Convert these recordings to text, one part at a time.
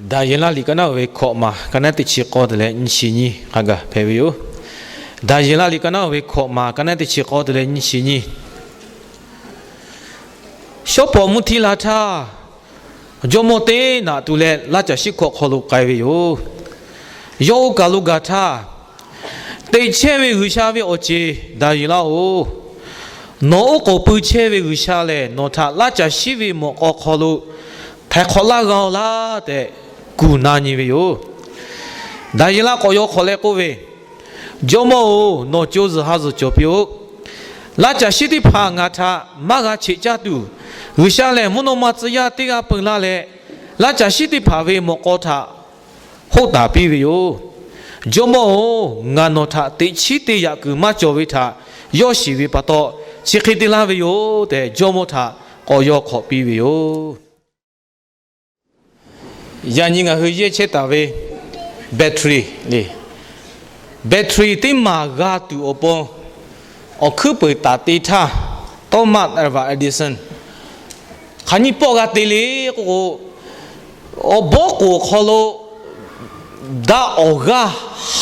Daˍyeˍlaˆ liꞈ ka naˉ uiˍ ve hkawꞈ maˍ ka naˉ teˇ chi k'awˇ te leh nyiˇ chi nyiˇ hk'a gaˬ hpehꞈ ve yoˬ. Daˍyeˍlaˆ liꞈ ka naˉ uiˍ ve hkawꞈ maˍ ka naˉ teˇ chi k'awˇ te leh nyiˇ chi nyiˇ. Shawˉ pawˍ mvuhˇ htiˇ la htaˇ, jawˇmawˇ teˇ naꞈ tu leh laˇ caˬ shiˉ hkawꞈ hk'aw lo k'ai ve yoˬ. Yawˇ oˇ kaˬ lo gaˬ htaˇ, Teꞈ chehˇ ve G'uiˬsha ve awˬ ceˬ Daˍyeˍlaˆ-oˬ, nawˬ oˉ k'oˍ pui chehˇ ve G'uiˬsha lehˬ, nawˬ htaꞈ laˇ caˬ shiˉ ve mawꞈ k'aw hk'aw lo htaiˍ hk'awꞈ laˇ g'a-oˬ laˇ tehꞈ kuˬ na nyi ve yoˬ. Daˍyeˍlaˆ k'awꞈ yaw hk'awꞈ leh k'oˆ ve, Jawˇmawˇ-oˬ, nawˬ co zuhˬ ha zuhˬ cawˬ piˇ-oˆ. Laˇ caˬ shiˉ teˇ hpaˍ ngaˬ htaꞈ maˇ g'a cheꞈ caˇ tuˬ, G'uiˬsha lehˬ mvuhˇ naw ma tcuh yaˇ teˇ g'aˇ peu laˇ leh, laˇ caˬ shiˉ teˇ hpaˍ ve mawꞈ k'aw htaꞈ hoˆ taˍ piˇ ve yoˬ. Jawˇmawˇ-oˬ, ngaˬ nawˬ htaꞈ teꞈ chiˉ te yaꞈ kuiˬ maˇ cawˬ ve htaꞈ yawˇ shiˍ ve pa taw, chi hk'e te laˇ ve yoˬ tehꞈ, jawˇmawˇ htaꞈ k'awꞈ yaw hk'awꞈ piˇ ve yoˬ. Yaꞈ nyi ngaˬ hui yehˇ chehˇ taˍ ve battery le, battery teˇ maˬ g'a tuˬ awˬ pon awˬ hkuiˉ peuˬ taˍ te htaˇ, Thomas Alva Edison hk'aˬ nyiˇ pawˆ g'a te le k'oˆ k'o, awˬ bawˉ k'oˍ awˬ hk'aw lo daꞈ awˬ g'aˇ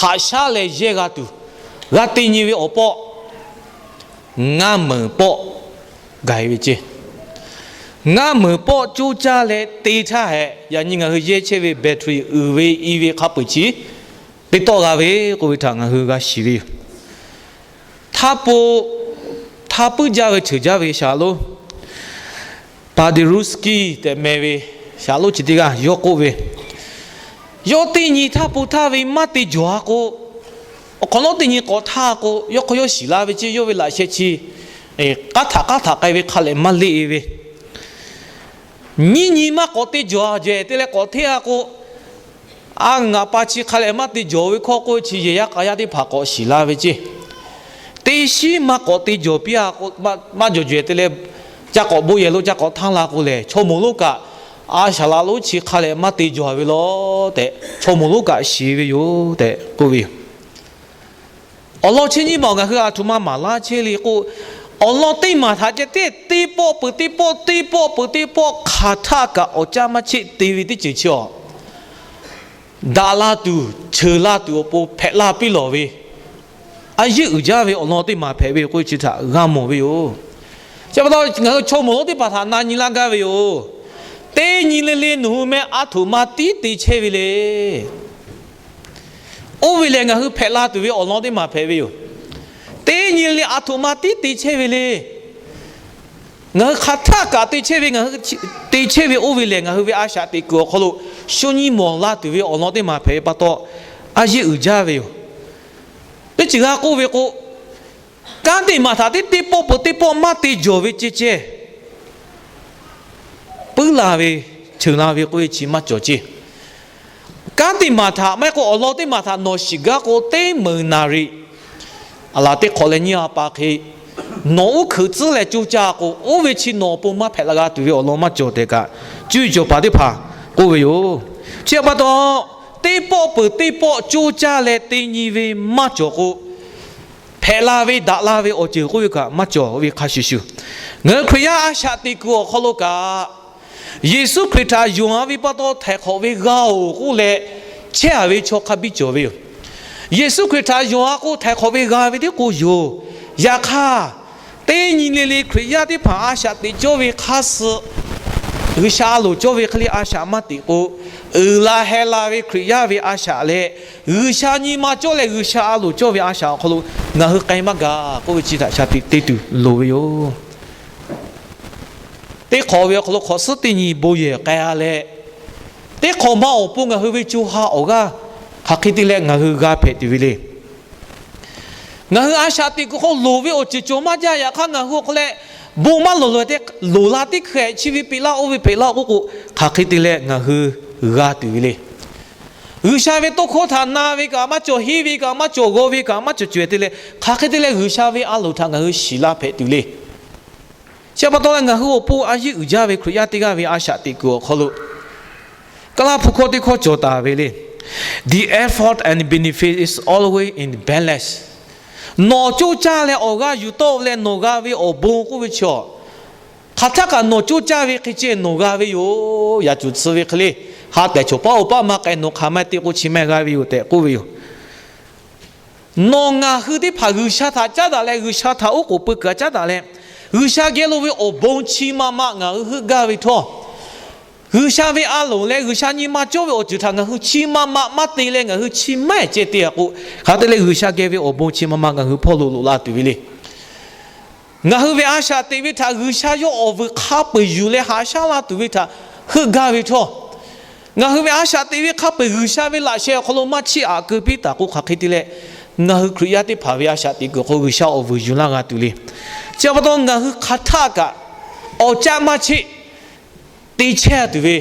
haꞈ shaˉ leh yehˇ g'a tuˬ, g'a te nyi ve awˬ pawˆ ngaˇ meunˍ pawˆ gaˬ e ve ceˇ. Ngaˇ meunˍ pawˆ coˇ caˇ leh te htaˇ hehꞈ, yaꞈ nyi ngaˬ hui yehˇ chehˇ ve battery uiˍ ve i ve hk'a peu-eˬ chi teˇ tawˆ g'a ve k'oˆ ve htaꞈ ngaˬ hui g'a shiˍ ve yoˬ. Htaˇ po, htaˇ puiˉ jaˇ ve cheuˬ jaˇ ve shaˍ lonˉ Paderewski tehꞈ meh ve shaˍ lonˉ chi teˇ g'aˇ yawˇ k'oˆ ve, yawˇ teˇ nyi htaˇ po htaˇ ve maˇ te jawˬ-a k'o, awˬ hk'awꞈ nawˉ teˇ nyi k'awꞈ htaˇ k'o, yawˇ hk'aw yawˇ shiˍ la ve ceˇ. Yawˇ ve laꞈ sheh chi k'aˉ htaꞈ k'aˉ htaꞈ k'ai ve hk'a lehˬ maˇ leˆ e ve, nyiˇ nyi maˇ k'awꞈ te jawˬ-a jehˬ te leh k'awꞈ hteˇ-a k'o, a ngaˬ pa chi hk'a lehˬ maˇ te jawˬ ve hkawˇ k'oˆ ve chi yehˬ yaˇ k'a yaˇ teˇ hpaˍ k'awꞈ shiˍ la ve ceˇ. Teˇ shiˉ maˇ k'awꞈ te jawˬ piˇ-a k'o, maˇ jawˬ jehˬ te leh ca k'awꞈ bon yehˬ lo ca k'awꞈ htaˇ la k'o lehˬ, chaw moˍ lonˉ kaꞈ a shaˍ laꞈ lonˉ chi hk'a lehˬ maˇ te jawˬ ve law tehꞈ, chaw moˍ lonˉ kaꞈ shiˍ ve yoˬ tehꞈ k'oˆ ve yoˬ. Awˬ lawn chi nyiˇ maˬ ngaˬ hui a htoꞈ ma maˍ laˇ chehˇ le k'o, awˬ lawn teˇ maˬ htaꞈ ceh teˇ teˇ pawˆ peuˬ teˇ pawˆ, teˇ pawˆ peuˬ teˇ pawˆ hk'aˬ htaˆ kaꞈ awˬ caˇ maˇ cheˆ te ve teˇ ceuˬ chi awˬ daꞈ la tuˬ, cheuˬ la tuˬ awˬ pon hpehꞈ la piˇ lawˬ ve, a yeˇ uiˍ jaˇ ve awˬ lawn teˇ maˬ hpehꞈ ve k'oˆ ve chi htaꞈ g'a mawˬ ve yoˬ. Chi pa taw ngaˬ hui chaw moˍ lonˉ teˇ hpaˍ htaꞈ na nyi laˇ gaˇ ve yoˬ. Teˇ nyi le le nawˬ hui meh a htoꞈ ma tiˉ te chehˇ ve le. Oˇ ve lehˬ ngaˬ hui hpehꞈ la tuˬ ve awˬ lawn teˇ maˬ hpehꞈ ve yoˬ. Teˇ nyi le le a htoꞈ ma tiˉ te chehˇ ve le. Ngaˬ hui hk'aˬ htaˆ kaꞈ te chehˇ ve, ngaˬ hui te chehˇ ve oˇ ve lehˬ, ngaˬ hui ve a shaꞈ teꞈ kuiˬ awˬ hk'aw lo shu nyi mawˬ la tuˬ ve awˬ lawn teˇ maˬ hpehꞈ ve pa taw, a yeˇ uiˍ jaˇ ve yoˬ. Teˇ ceuˬ g'a k'oˆ ve k'o, kanˉ teˇ maˬ htaꞈ teˇ teˇ pawˆ peuˬ teˇ pawˆ maˇ te jawˬ ve ceh ceh, puiˉ la ve, cheuˬ la ve k'oˆ ve chi maˇ cawˬ ceˇ. Kanˉ teˇ maˬ htaꞈ maˇ heˆ k'o awˬ lawn teˇ maˬ htaꞈ nawˬ shiˍ gaˇ k'o, teˇ meunˍ naˍ riˍ a laˬ teˇ hk'awꞈ leh nyiˇ a pa hk'e nawˬ uˉ hkeuꞈ tcuhˉ leh coˇ caˇ k'o, oˇ ve chi nawˬ awˬ pon maˇ hpehꞈ la g'a tuˬ ve awˬ lawn maˇ cawˬ tehꞈ kaꞈ, cuˇ yiˍ cawˬ paˍ teˇ hpaˍ k'oˆ ve yoˬ. Chi pa taw, teˇ pawˆ peuˬ teˇ pawˆ coˇ caˇ leh te nyi ve maˇ cawˬ k'o, hpehꞈ la ve daꞈ la ve awˬ ceuˬ k'oˆ ve kaꞈ maˇ cawˬ ve hk'a shuˍ shuˍ, ngaˬ hui Hkriꞈ yaˇ a shaꞈ teꞈ kuiˬ awˬ hk'aw lo kaꞈ, Yeˍsuˆ Hkriꞈ htaꞈ yonˍ-a ve pa taw htaiˍ hk'awꞈ ve g'a-oˬ k'oˆ leh chehˇ-a ve chaw hk'a biˇ cawˬ ve yoˬ. Yeˍsuˆ Hkriꞈ htaꞈ yonˍ-a k'o htaiˍ hk'awꞈ ve g'a ve tiˉ k'o yoˬ. Yaꞈ hk'aˇ, teˇ nyi le le Hkriꞈ yaˇ teˇ hpaˍ a shaꞈ teꞈ cawˇ ve hk'aˇ suh G'uiˬsha a loˍ cawˇ ve hk'e le a shaꞈ maˇ teꞈ k'o, uiˍ la heh la ve Hkriꞈ yaˇ ve a shaꞈ leh, G'uiˬsha nyi ma cawˇ leh G'uiˬsha a loˍ cawˇ ve a shaꞈ awˬ hk'aw lo ngaˬ hui k'ai maˇ gaˬ k'oˆ ve chi htaꞈ shaˍ tiꞈ te tuˬ loˍ ve yoˬ. Teˇ hk'awꞈ ve awˬ hk'aw lo hk'awꞈ suhˉ teˇ nyi bon yehˬ k'ai-a leh, teˇ hk'awꞈ ma awˬ pon ngaˬ hui ve co ha awˬ g'aˇ hk'aˬ hk'e te leh ngaˬ hui g'a hpehꞈ tuˬ ve le. Ngaˬ hui a shaꞈ teꞈ kuiˬ hk'aw loˍ ve awˬ ceuˬ cawˬ maˇ jaˇ. Yaꞈ hk'aˇ ngaˬ hui awˬ hk'aw leh bon maˇ loˍ loꞈ-e te loˍ la teˇ hkeh chi ve peꞈ laˇ oˇ ve peꞈ laˇ k'oˆ k'o, hk'aˬ hk'e te leh ngaˬ hui g'a tuˬ ve le. G'uiˬsha ve tawˇ hkawˇ htaꞈ na ve kaꞈ maˇ cawˬ, henˇ ve kaꞈ maˇ cawˬ, g'aw ve kaꞈ maˇ cawˬ cawˬ-e te leh, hk'aˬ hk'e te leh G'uiˬsha ve a loˍ htaꞈ ngaˬ hui shiˍ la hpehꞈ tuˬ le. Chi pa taw leh ngaˬ hui awˬ pon a yeˇ uiˍ jaˇ ve Hkriꞈ yaˇ teˇ g'aˇ ve a shaꞈ teꞈ kuiˬ awˬ hk'aw lo, Kaˇlaˇ hpu hkawˇ teˇ hkawˇ cawˬ taˍ ve le. The effort and benefit is always in the balance. Nawˬ coˇ caˇ leh awˬ g'aˇ yuˬ tawˆ leh nawˬ g'a ve awˬ bon k'oˆ ve chi, hk'aˬ htaˆ kaꞈ nawˬ coˇ caˇ ve hk'e ceh nawˬ g'a ve yoˬ. Yaꞈ cuˬ tcuh ve hk'e le, Ha tehˬ chaw paˉ oˇ paˉ maˇ k'ai, nawˬ hk'aˬ ma te k'o chi meh g'a ve yoˬ tehꞈ k'oˆ ve yoˬ. Nawˬ ngaˬ hui teˇ hpaˍ G'uiˬsha htaꞈ caˉ daꞈ leh, G'uiˬsha htaꞈ oˉ k'oˍ pui kuiˬ caˉ daꞈ leh, G'uiˬsha geh lo ve awˬ bon chi ma ma ngaˬ hui heuˆ gaˇ ve htawˇ, G'uiˬsha ve a loˍ leh G'uiˬsha nyi ma cawˇ ve awˬ ceuˬ htaꞈ ngaˬ hui chi ma ma maˇ te leh, ngaˬ hui chi maˇ ceh te a k'o, hk'aˬ hk'e te leh G'uiˬsha geh ve awˬ bon chi ma ma ngaˬ hui hpawˇ lo loꞈ la tuˬ ve le. Ngaˬ hui ve a shaꞈ teꞈ ve htaꞈ G'uiˬsha yawˇ awˬ vuiˬ hk'a peu-eˬ yuˬ leh haꞈ shaˉ la tuˬ ve htaꞈ heuˆ gaˇ ve htawˇ, ngaˬ hui ve a shaꞈ teꞈ ve hk'a peu-eˬ G'uiˬsha ve laꞈ sheh awˬ hk'aw lo maˇ chiˇ aꞈ keu piˇ taˍ k'o, hk'aˬ hk'e te leh ngaˬ hui Hkriꞈ yaˇ teˇ hpaˍ ve a shaꞈ teꞈ kuiˬ hk'aw G'uiˬsha awˬ vuiˬ yuˬ laˇ g'a tuˬ le. Chi pa taw ngaˬ hui hk'aˬ htaˆ kaꞈ awˬ caˆ maˇ cheˆ te chehˇ tuˬ ve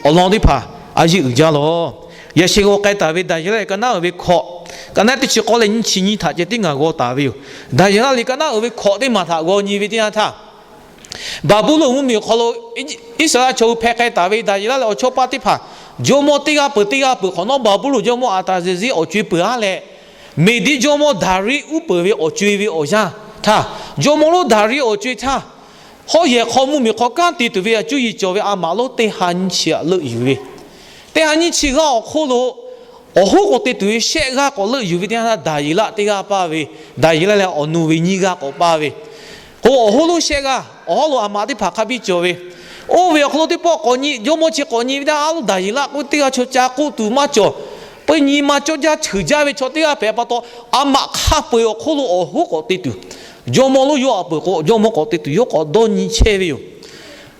awˬ lawn teˇ hpaˍ a yeˇ uiˍ jaˇ lawˬ. Yaꞈ sheh g'aw k'ai taˍ ve Daˍyeˍlaˆ ka naˉ uiˍ ve hkawꞈ, ka naˉ teˇ chi k'awˇ leh nyiˇ chi nyiˇ htaꞈ ceh tiˉ ngaˬ g'aw taˍ ve yoˬ. Daˍyeˍlaˆ liꞈ ka naˉ uiˍ ve hkawꞈ teˇ maˬ htaꞈ g'aw nyi ve teˇ yanˇ htaˇ, Baˍbuˍlonˍ mvuhˇmiˬ awˬ hk'aw lo Iˉsaˍreˍlaˆ chaw hui hpeh k'ai taˍ ve Daˍyeˍlaˆ leh awˬ chawˇ paˇ teˇ hpaˍ, jawˇmawˇ teˇ g'aˇ peuˬ teˇ g'aˇ peuˬ hk'awꞈ nawˉ Baˍbuˍlonˍ jawˇmawˇ Aˍtaˍzeˍzehˇ awˬ co-e peuˬ aˉ leh, Meˍdiˆ jawˇmawˇ Daˍriˆ uˉ peunˍ ve awˬ co-e ve awˬ yanˇ htaˇ, jawˇmawˇ lonˉ Daˍriˆ awˬ co-e htaˇ, hawˉ yehˬ hk'aw mvuhˇmiˬ hk'aw kanˉ te tuˬ ve a cuˇ yiˍ cawˬ ve a maꞈ lonˉ teˇ ha nyiˇ chi htaꞈ leuˆ yuˬ ve, teˇ ha nyiˇ chi g'aˇ awˬ hk'oˆ lo awˬ hoˉ k'awꞈ te tuˬ ve shehˆ g'aˇ k'awꞈ leuˆ yuˬ ve teˇ yanˇ htaˇ, Daˍyeˍlaˆ teˇ g'aˇ paˇ ve, Daˍyeˍlaˆ leh awˬ nu ve nyiˇ g'aˇ k'awꞈ paˇ ve, k'o awˬ hoˉ lonˉ shehˆ g'aˇ, awˬ hawˉ lo a maꞈ teˇ hpaˍ hk'a biˇ cawˬ ve, oˇ ve awˬ hk'aw lo teˇ pawˆ k'awꞈ nyi, jawˇmawˇ chi k'awꞈ nyi ve teˇ yanˇ, Daˍyeˍlaˆ k'oˆ teˇ g'aˇ chaw ca k'oˆ tuˬ maˇ cawˬ. Peu nyi ma cawˇ jaˇ cheuˬ jaˇ ve chaw teˇ g'aˇ hpehꞈ pa taw, a maꞈ hk'a peu-eˬ awˬ hk'oˆ lo awˬ hoˉ k'awꞈ te tuˬ, jawˇmawˇ lonˉ yawˇ a peuˬ k'o jawˇmawˇ k'awꞈ te tuˬ yawˇ k'awꞈ dawˇ nyi chehˇ ve yoˬ.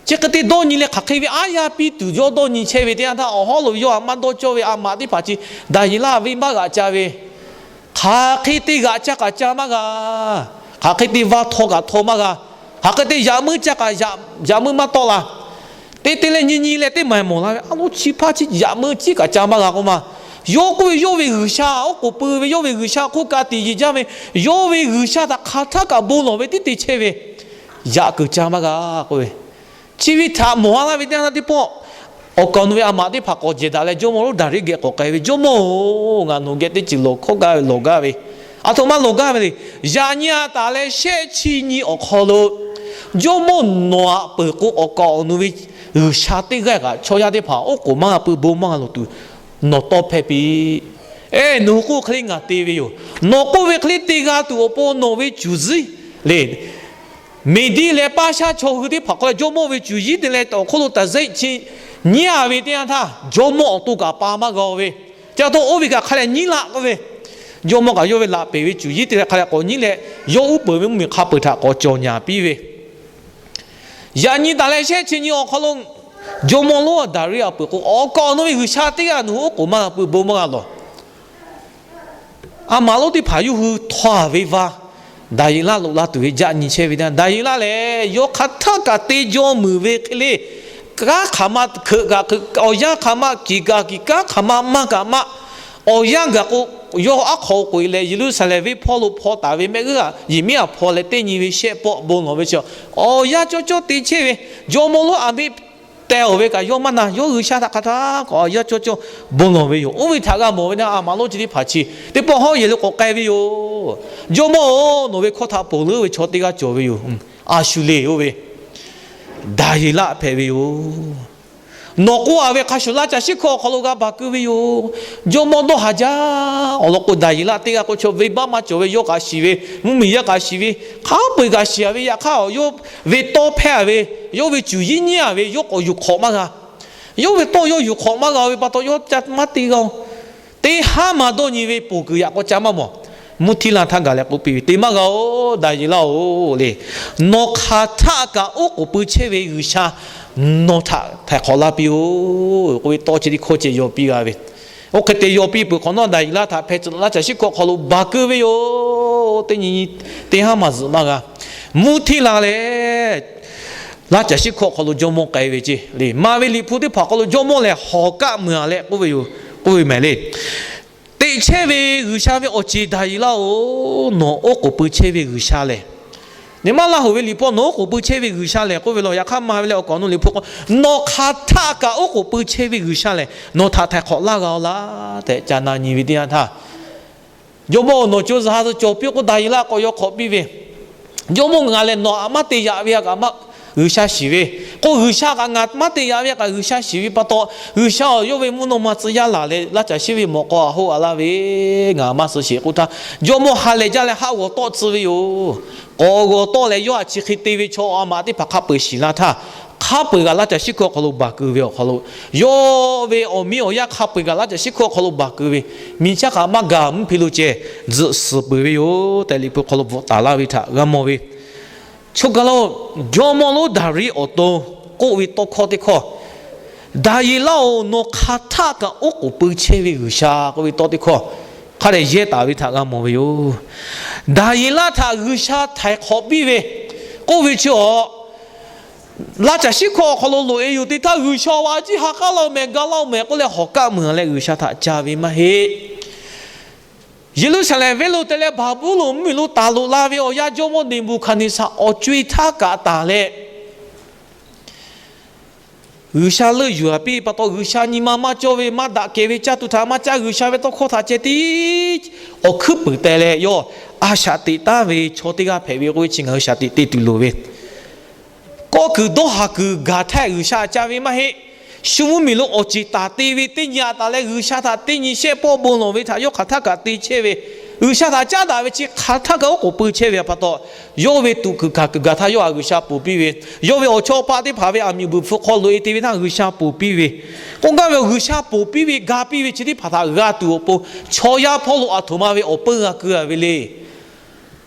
Chi hk'e te dawˇ nyi leh hk'aˬ hk'e ve aˉ yaˇ piˇ tuˬ yawˇ dawˇ nyi chehˇ ve teˇ yanˇ htaˇ, awˬ hawˉ lo yawˇ a maˇ dawˇ cawˇ ve a maꞈ teˇ hpaˍ chi Daˍyeˍlaˆ venˇbaˆ g'aꞈ ca ve, hk'aˬ hk'e te g'aꞈ ca kaꞈ ca maˇ g'a, hk'aˬ hk'e te va htaw kaꞈ htaw maˇ g'a, hk'aˬ hk'e te yaꞈ meuˇ ca kaꞈ yaꞈ meuˇ maˇ tawˆ la. Te te leh nyi nyi leh teˇ maˬ mawˬ la ve, a lo chi hpaˇ chi yaꞈ meuˇ ciˉ kaꞈ ca maˇ g'a k'oˆ ma. Yawˇ k'oˆ ve, yawˇ ve G'uiˬsha oˉ k'oˍ pui ve, yawˇ ve G'uiˬsha hk'oˆ ka tiꞈ yeˬ jaˇ ve, yawˇ ve G'uiˬsha htaꞈ hk'aˬ htaˆ kaꞈ bon lawˬ ve tiˉ te chehˇ ve, yaꞈ kuiˬ ca maˇ g'a k'oˆ ve, chi ve htaꞈ mawˬ a laˇ ve teˇ yanˇ teˇ pawˆ, awˬ kaˍ awˬ nu ve a maꞈ teˇ hpaˍ k'awꞈ jehˬ daꞈ leh jawˇmawˇ lonˉ Daˍriˆ geh k'awꞈ k'ai ve, Jawˇmawˇ-oˬ, ngaˬ nawˬ geh teˇ ceuˬ lawˬ hkawˇ gaˇ ve lawˬ gaˇ ve, aˬ htoꞈ ma lawˬ gaˇ ve le. Yaꞈ nyi a taˍ leh shehˆ chi nyi awˬ hk'aw lo, jawˇmawˇ nawˬ aꞈ peuˬ k'o awˬ kaˍ awˬ nu ve G'uiˬsha teˇ g'aˇ kaꞈ chaw yaˇ teˇ hpaˍ oˉ k'oˍ maˇ g'a pui bon maˇ g'a lawˬ tuˬ nawˬ tawˇ hpehˇ piˇ. Eˬ, nawˬ hui k'oˆ hk'e le ngaˬ te ve yoˬ. Nawˬ k'oˆ ve hk'e le te g'a tuˬ awˬ pon nawˬ ve cuˬ zuiˉ le, Meˍdiˆ leh Paˇshaˆ chaw hui teˇ hpaˍ hk'aw leh jawˇmawˇ ve cuˬ yiˉ te leh awˬ hk'oˆ lo taˍ zeˆ chi nyiˉ a ve teˇ yanˇ htaˇ, jawˇmawˇ awˬ to kaꞈ pa maˇ g'a ve, chi a htoꞈ oˇ ve kaꞈ hk'a leh nyiˉ laꞈ k'oˆ ve, jawˇmawˇ kaꞈ yawˇ ve laꞈ peˍ ve cuˬ yiˉ te leh hk'a leh k'awꞈ nyiˉ leh, yawˇ uˉ peunˍ ve mvuhˇmiˬ hk'a peu-eˬ htaꞈ k'awꞈ cawˬ nyaˍ piˇ ve, yaꞈ nyi taˍ leh shehˆ chi nyi awˬ hk'aw lo, jawˇmawˇ lonˉ Daˍriˆ a peuˬ k'o awˬ kaˍ awˬ nu ve G'uiˬsha teˇ g'aˇ nawˬ hui oˉ k'oˍ maˇ g'a pui bon maˇ g'a lawˬ. A maꞈ lonˉ teˇ hpaˍ yawˇ hui htaw a ve vaˇ, Daˍyeˍlaˆ loꞈ la tuˬ ve jaˆ nyi chehˇ ve teˇ yanˇ, Daˍyeˍlaˆ lehˬ yawˇ hk'aˬ htaˆ kaꞈ te jaw muiˬ ve hk'e le, kanˉ hk'aˬ ma hkeuꞈ kaꞈ hkeuꞈ, awˬ yanˇ hk'aˬ ma kiˬ kaꞈ kiˬ, kanˉ hk'aˬ ma maˇ kaꞈ maˇ, awˬ yanˇ gaˬ k'o, yawˇ aˉ hk'aw k'oꞈ e leh Yeˍruˆsaˍlehnˍ venˇ hpawˇ lo hpaw taˍ ve mehˆ g'uˇ a, yehˬ miˉ a hpaw leh teˇ nyi ve shehˆ pawˆ bon lawˬ ve chi, awˬ yanˇ cawˇ cawˇ te chehˇ ve, jawˇmawˇ lonˉ a miˉ teh awˬ ve kaꞈ yawˇ maˇ na, yawˇ G'uiˬsha htaꞈ hk'aˬ htaˆ kaꞈ awˬ yanˇ cawˇ cawˇ bon lawˬ ve yoˬ. Oˇ ve htaꞈ g'a mawˬ ve na, a maꞈ lonˉ chi teˇ hpaˍ chi teˇ pawˆ hawˉ yehˬ lo k'awꞈ k'ai ve yoˬ. Jawˇmawˇ-oˬ, nawˬ ve hkawˇ htaꞈ ponˬ leuˉ ve chaw teˇ g'aˇ cawˬ ve yoˬ. A shu le oˇ ve Daˍyeˍlaˆ hpehꞈ ve yoˬ. Nawˬ k'oˆ a ve hk'a shuˍ laˇ caˬ shiˉ hkawˇ awˬ hk'aw lo g'a baˬ keu ve yoˬ. Jawˇmawˇ dawˇ haˍ jaˇ. Awˬ lawn k'o, Daˍyeˍlaˆ teˇ g'aˇ k'o chaw venˇbaˆ maˇ cawˬ ve, yawˇ kaꞈ shiˍ ve, mvuhˇmiˬ yaˇ kaꞈ shiˍ ve, hk'a peu-eˬ kaꞈ shiˍ a ve, yaꞈ hk'aˇ yawˇ ve tawˇ hpehˇ a ve, yawˇ ve cuˬ yiˉ nyiˉ a ve yawˇ k'awꞈ yuˬ hk'awꞈ maˇ g'a. Yawˇ ve tawˇ yawˇ yuˬ hk'awꞈ maˇ g'a ve pa taw yawˇ ca maˇ te g'a-oˬ. Teˇ haˉ ma dawˇ nyi ve ponˬ kuiˬ yaꞈ k'aw ca maˇ mawˬ. Mvuhˇ htiˇ la htaˇ gaˬ leh k'oˆ piˇ ve, Te maˇ g'a-oˬ, Daˍyeˍlaˆ-oˬ le. Nawˬ hk'aˬ htaˆ kaꞈ oˉ k'oˍ pui chehˇ ve G'uiˬsha nawˬ htaꞈ htaiˍ hk'awꞈ laˇ piˇ-oˬ k'oˆ ve tawˇ chi teˇ hkawˇ ceh yaw piˇ g'a ve. Oˇ hk'e te yaw piˇ peuˬ hk'awꞈ nawˉ, Daˍyeˍlaˆ htaꞈ hpeh tcuh laˇ caˬ shiˉ hkawˇ hk'aw lo baˬ keu ve yoˬ. Teˇ nyi teˇ haˉ ma zuhꞈ maˇ g'a. Mvuhˇ htiˇ la leh, laˇ caˬ shiˉ hkawˇ hk'aw lo jawˇmawˇ k'ai ve ceˇ le. Maˍ ve liꞈ hpu teˇ hpaˍ hk'aw lo jawˇmawˇ lehˬ hawˍ kaˆ mui a leh k'oˆ ve yoˬ, k'oˆ ve mehˍ le. Teꞈ chehˇ ve G'uiˬsha ve awˬ ceˬ Daˍyeˍlaˆ-oˬ, nawˬ oˉ k'oˍ pui chehˇ ve G'uiˬsha lehˬ, nyi ma Laˇ hoˍ ve liꞈ hpu nawˬ oˉ k'oˍ pui chehˇ ve G'uiˬsha lehˬ k'oˆ ve law. Yaꞈ hk'aˇ maˍ ve leh awˬ kaˍ awˬ nu liꞈ hpu k'o, Nawˬ hk'aˬ htaˆ kaꞈ oˉ k'oˍ pui chehˇ ve G'uiˬsha lehˬ, nawˬ htaꞈ htaiˍ hk'awꞈ laˇ g'a-oˬ laˇ tehꞈ ca na nyi ve teˇ yanˇ htaˇ, Jawˇmawˇ-oˬ, nawˬ co zuhꞈ ha zuhꞈ cawˬ piˇ k'o, Daˍyeˍlaˆ k'awꞈ yaw hk'awꞈ piˇ ve, Jawˇmawˇ, ngaˬ lehˬ nawˬ htaꞈ maˇ te yaꞈ ve htaꞈ kaꞈ maˇ G'uiˬsha shiˍ ve, k'o G'uiˬsha kaꞈ ngaˬ maˇ te yaꞈ ve kaꞈ G'uiˬsha shiˍ ve pa taw, G'uiˬsha awˬ yawˇ ve mvuhˇ naw ma tcuh yaˇ laˬ leh laˇ caˬ shiˉ ve mawꞈ k'aw a hoˆ a laˇ ve, ngaˬ maˇ suh sheˍ k'oˆ htaˇ, jawˇmawˇ ha lehˬ jaˇ leh haˆ g'awˬ tawˆ tcuh ve yoˬ. K'awꞈ g'awˬ tawˆ leh yawˇ htaꞈ chi hk'e te ve chaw a maꞈ teˇ hpaˍ hk'a peu-eˬ shiˍ laˇ htaˇ, hk'a peu-eˬ g'aꞈ laˇ caˬ shiˉ hkui awˬ hk'aw lo baˬ keu ve awˬ hk'aw lo, yawˇ ve awˬ miˇ awˬ yaˇ hk'a peu-eˬ g'aꞈ laˇ caˬ shiˉ hkui awˬ hk'aw lo baˬ keu ve, miˬ chaˇ kaꞈ maˇ gaˬ mvuhˇ hpe lo ceh tzuhꞈ suhˍ peuˬ ve yoˬ tehꞈ Liꞈ hpu hk'aw lo bvuhꞈ taˍ laˇ ve htaꞈ g'a mawˬ ve. Choˬ kaˬ lo, jawˇmawˇ lonˉ Daˍriˆ awˬ to k'oˆ ve tawˇ hkawˇ teˇ hkawˇ, Daˍyeˍlaˆ-oˬ, nawˬ hk'aˬ htaˆ kaꞈ oˉ k'oˍ pui chehˇ ve G'uiˬsha k'oˆ ve tawˇ teˇ hkawˇ hk'a dehꞈ yehˇ taˍ ve htaꞈ g'a mawˬ ve yoˬ. Daˍyeˍlaˆ htaꞈ G'uiˬsha htaiˍ hk'awꞈ piˇ ve k'oˆ ve chi awˬ, laˇ caˬ shiˉ hkui awˬ hk'aw lo loꞈ-e yoˬ teˇ htaˇ, G'uiˬsha a ciˉ ha k'aˉ laˇ-oˬ mehˍ, ga laˇ-oˬ mehˍ k'oˆ leh hawˍ kaˆ mui-a leh G'uiˬsha htaꞈ ca ve maˇ heˆ. Yeˍruˆsaˍlehnˍ venˇ lo te leh Baˍbuˍlonˍ mvuhˇmiˬ lo taˍ loꞈ la ve awˬ yanˇ, jawˇmawˇ Neˍbuˍhkaˍneˍsaˍ awˬ co-e htaˇ kaꞈ taˍ leh, G'uiˬsha leuˆ yuˬ-a piˇ pa taw, G'uiˬsha nyi ma maˇ cawˇ ve, maˇ daꞈ kehˬ ve, caˇ tuˬ htaꞈ maˇ caˇ, G'uiˬsha ve tawˇ hkawˇ htaꞈ ceh tiˉ awˬ hkuiˉ puiˍ te leh, yawˇ a shaꞈ teꞈ taˉ ve chaw teˇ g'aˇ hpehꞈ ve k'oˆ ve chi ngaˬ hui shaˍ tiꞈ te tuˬ loˍ ve. Kawˆ kuiˬ dawˇ haˍ kuiˬ gaˬ htaˇ G'uiˬsha ca ve maˇ heˆ. Shu mvuhˇmiˬ lo awˬ ceˬ taˍ te ve teˇ nyi-a taˍ leh, G'uiˬsha htaꞈ teˇ nyi shehˆ pawˆ bon lawˬ ve htaꞈ yawˇ hk'aˬ htaˆ kaꞈ te chehˇ ve, G'uiˬsha htaꞈ caˉ daꞈ ve chi hk'aˬ htaˆ kaꞈ oˉ k'oˍ pui chehˇ ve pa taw, yawˇ ve tuꞈ kuiˬ hkanˍ kuiˬ gaˬ htaˇ yawˇ htaꞈ G'uiˬsha ponˬ piˇ ve, yawˇ ve awˬ chawˇ paˆ teˇ hpaˍ ve aˬ miˍ buiˬ hpfuh hk'aw loꞈ-e te ve htaˇ G'uiˬsha ponˬ piˇ ve, k'oˆ gaˇ ve, G'uiˬsha ponˬ piˇ ve ga piˇ ve chi teˇ hpaˍ htaꞈ g'a tuˬ awˬ pon, chaw yaˇ hpawˇ lo aˬ htoꞈ ma ve awˬ peuˇ g'a keu a ve le.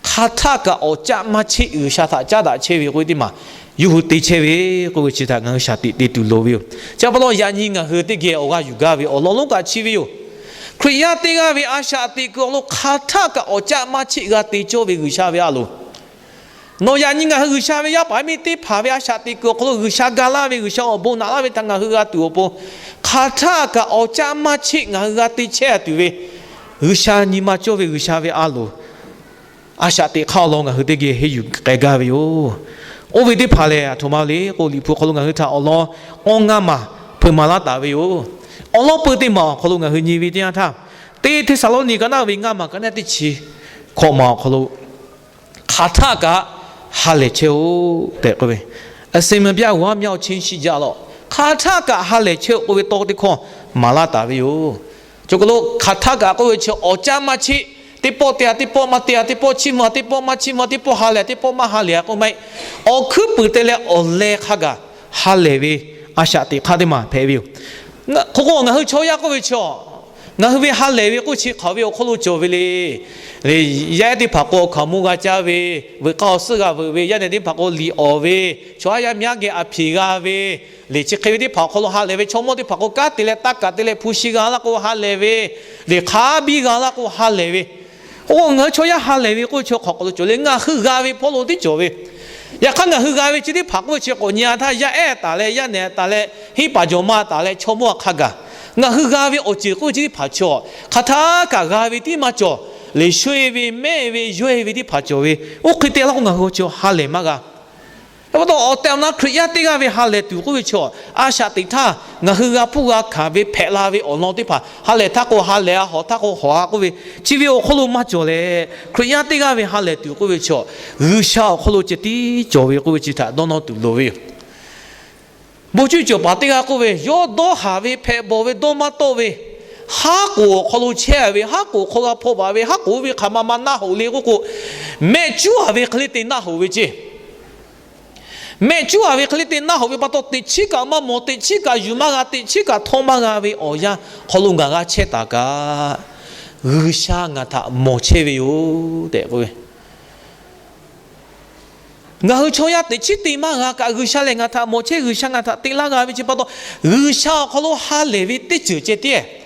Hk'aˬ htaˆ kaꞈ awˬ caˆ maˇ cheˆ G'uiˬsha htaꞈ caˉ daꞈ chehˇ ve k'oˆ ve teˇ maˬ yawˇ hui te chehˇ ve k'oˆ ve chi htaꞈ ngaˬ hui shaˍ tiꞈ te tuˬ loˍ ve yoˬ. Chi pa taw yaꞈ nyi ngaˬ hui teˇ geh awˬ g'aˇ yuˬ gaˇ ve awˬ lawn lonˉ kaꞈ chi ve yoˬ. Hkriꞈ yaˇ teˇ g'aˇ ve a shaꞈ teꞈ kuiˬ awˬ hk'aw lo hk'aˬ htaˆ kaꞈ awˬ caˆ maˇ cheˆ g'a te cawˇ ve G'uiˬsha ve a loˍ. Nawˬ yaꞈ nyi ngaˬ hui G'uiˬsha ve yaˇ paˍ yaˇ miˇ teˇ hpaˍ ve a shaꞈ teꞈ kuiˬ awˬ hk'aw lo G'uiˬsha ga laˇ ve, G'uiˬsha awˬ bon naꞈ laˇ ve htaꞈ ngaˬ hui g'a tuˬ awˬ pon, hk'aˬ htaˆ kaꞈ awˬ caˆ maˇ cheˆ ngaˬ hui g'a te chehˇ-a tuˬ ve, G'uiˬsha nyi ma cawˇ ve G'uiˬsha ve a loˍ, a shaꞈ teꞈ hk'aˇ awˬ lawn ngaˬ hui teˇ geh henˇ yuˬ k'ai gaˇ ve yoˬ. Oˇ ve teˇ hpaˍ lehˬ, aˬ htoꞈ ma le k'o, Liꞈ hpu hk'aw lo ngaˬ hui htaꞈ awˬ lawn awˇ ngaˇ maˬ hpeuꞈ maˍ laˇ taˍ ve yoˬ. Awˬ lawn peu teˇ maˬ awˬ hk'aw lo ngaˬ hui nyi ve teˇ yanˇ htaˇ, teˇ Hteˇsaˍlawˇniˆ ka naˆ ve ngaˇ maˬ ka naˆ teˇ chi hkawꞈ maˬ awˬ hk'aw lo, hk'aˬ htaˆ kaꞈ ha lehˬ chehˇ-oˆ tehꞈ k'oˆ ve, အစဉ်မပြတ် ဝမ်းမြောက်ခြင်းရှိကြလော့, hk'aˬ htaˆ kaꞈ ha lehˬ chehˇ-oˆ k'oˆ ve tawˇ teˇ hkawˇ maˍ laˇ taˍ ve yoˬ. Cawˬ k'o lo, hk'aˬ htaˆ kaꞈ k'oˆ ve chi awˬ caˆ maˇ cheˆ, teˇ pawˆ te a teˇ pawˆ maˇ te a, teˇ pawˆ chiˇ mvuh a teˇ pawˆ maˇ chiˇ mvuh a, teˇ pawˆ ha lehˬ teˇ pawˆ maˇ ha lehˬ a k'oˆ maˇ heˆ. Awˬ hkuiˉ puiˍ te leh awˬ leh hk'a gaˬ ha lehˬ ve a shaꞈ teꞈ hk'aˇ teˇ maˬ hpehꞈ ve yoˬ. Hk'aw k'o ngaˬ hui chaw yaˇ k'oˆ ve chi, ngaˬ hui ve ha lehˬ ve k'oˆ chi hk'aˬ ve awˬ hk'oˆ lo cawˬ ve le. Yaˇ ehˉ teˇ hpaˍ k'o awˬ hkaoˍmonˇ g'a caˇ ve, veuꞈ k'aˇ awˬ suhˉ g'a veuꞈ ve, yaˇ nehˬ teˇ hpaˍ k'o liꞈ awˍ ve, chaw haˉ yaˇ miˇ haˉ geh aˬ hpeꞈ g'a ve, liꞈ chi hk'e ve teˇ hpaˍ awˬ hk'aw lo ha lehˬ ve, chaw mawˇ teˇ hpaˍ k'o kanˉ te leh taˇ kaˬ te leh hpu shi g'a laˇ k'o ha lehˬ ve, liꞈ hk'a biˇ g'a laˇ k'o ha lehˬ ve, k'o ngaˬ hui chaw yaˇ ha lehˬ ve k'oˆ chi hk'aˬ k'aw lo cawˬ le. Ngaˬ hui g'a ve hpawˇ lo tiˉ cawˬ ve. Yaꞈ hk'aˇ ngaˬ hui g'a ve chi teˇ hpaˍ k'oˆ ve chi k'awꞈ nyi-a htaˇ, yaˇ ehˉ taˍ leh, yaˇ nehˬ taˍ leh, hiˉ paˍ jawˬ ma taˍ leh, chaw mawˇ hk'a gaˬ ngaˬ hui g'a ve awˬ ceuˬ k'oˆ ve chi teˇ hpaˍ chi, hk'aˬ htaˆ kaꞈ g'a ve tiˉ maˇ cawˬ. Liꞈ shoˆ-e ve, mehˆ ve, yawehˇ ve teˇ hpaˍ cawˬ ve, oˇ hk'e te laˇ k'o ngaˬ hui chi ha lehˬ maˇ g'a. Chi pa taw awˬ tehˬ awˬ na Hkriꞈ yaˇ teˇ g'aˇ ve ha lehˬ tuˬ k'oˆ ve chi, a shaꞈ teꞈ htaˇ ngaˬ hui g'a hpuˇ g'a hkanˍ ve hpehꞈ la ve awˬ lawn teˇ hpaˍ, ha lehˬ htaˇ k'o ha lehˬ-a, hawˍ htaˇ k'o hawˍ-a k'oˆ ve, chi ve awˬ hk'oˆ lo maˇ cawˬ leh, Hkriꞈ yaˇ teˇ g'aˇ ve ha lehˬ tuˬ k'oˆ ve chi, G'uiˬsha awˬ hk'aw lo ceh tiˉ cawˬ ve k'oˆ ve chi htaꞈ dawˇ nawˇ tuˬ loˍ ve yoˬ. Bon cuˇ cawˬ paˍ teˇ g'aˇ k'oˆ ve, yawˇ dawˇ haˍ ve hpehꞈ bawˬ ve dawˇ maˇ tawˆ ve, haˉ k'oˍ awˬ hk'aw lo chehˇ-a ve, haˉ k'oˍ hk'aw g'a hpaw baˬ ve, haˉ k'oˍ oˇ ve hk'aˬ ma ma naˆ hoꞈ le k'oˆ k'o, mehˆ cuˉ-a ve hk'e le te naˆ hoꞈ ve ceˇ. Mehˆ cuˉ-a ve hk'e le te naˆ hoꞈ ve pa taw, teꞈ chiˉ kaꞈ maˇ mawˬ, teꞈ chiˉ kaꞈ yuˬ maˇ g'a, teꞈ chiˉ kaꞈ htawˇ maˇ g'a ve awˬ yanˇ hk'aw lo ngaˬ g'a chehˇ taˍ kaꞈ, G'uiˬsha ngaˬ htaꞈ mawˬ chehˇ ve yoˬ tehꞈ k'oˆ ve. Ngaˬ hui chaw yaˇ teꞈ chiˉ te maˇ g'a kaꞈ, G'uiˬsha lehˬ ngaˬ htaꞈ mawˬ chehˇ, G'uiˬsha ngaˬ htaꞈ te laˇ g'a ve chi pa taw, G'uiˬsha awˬ hk'aw lo ha lehˬ ve teˇ ceuˬ ceh tiˉ,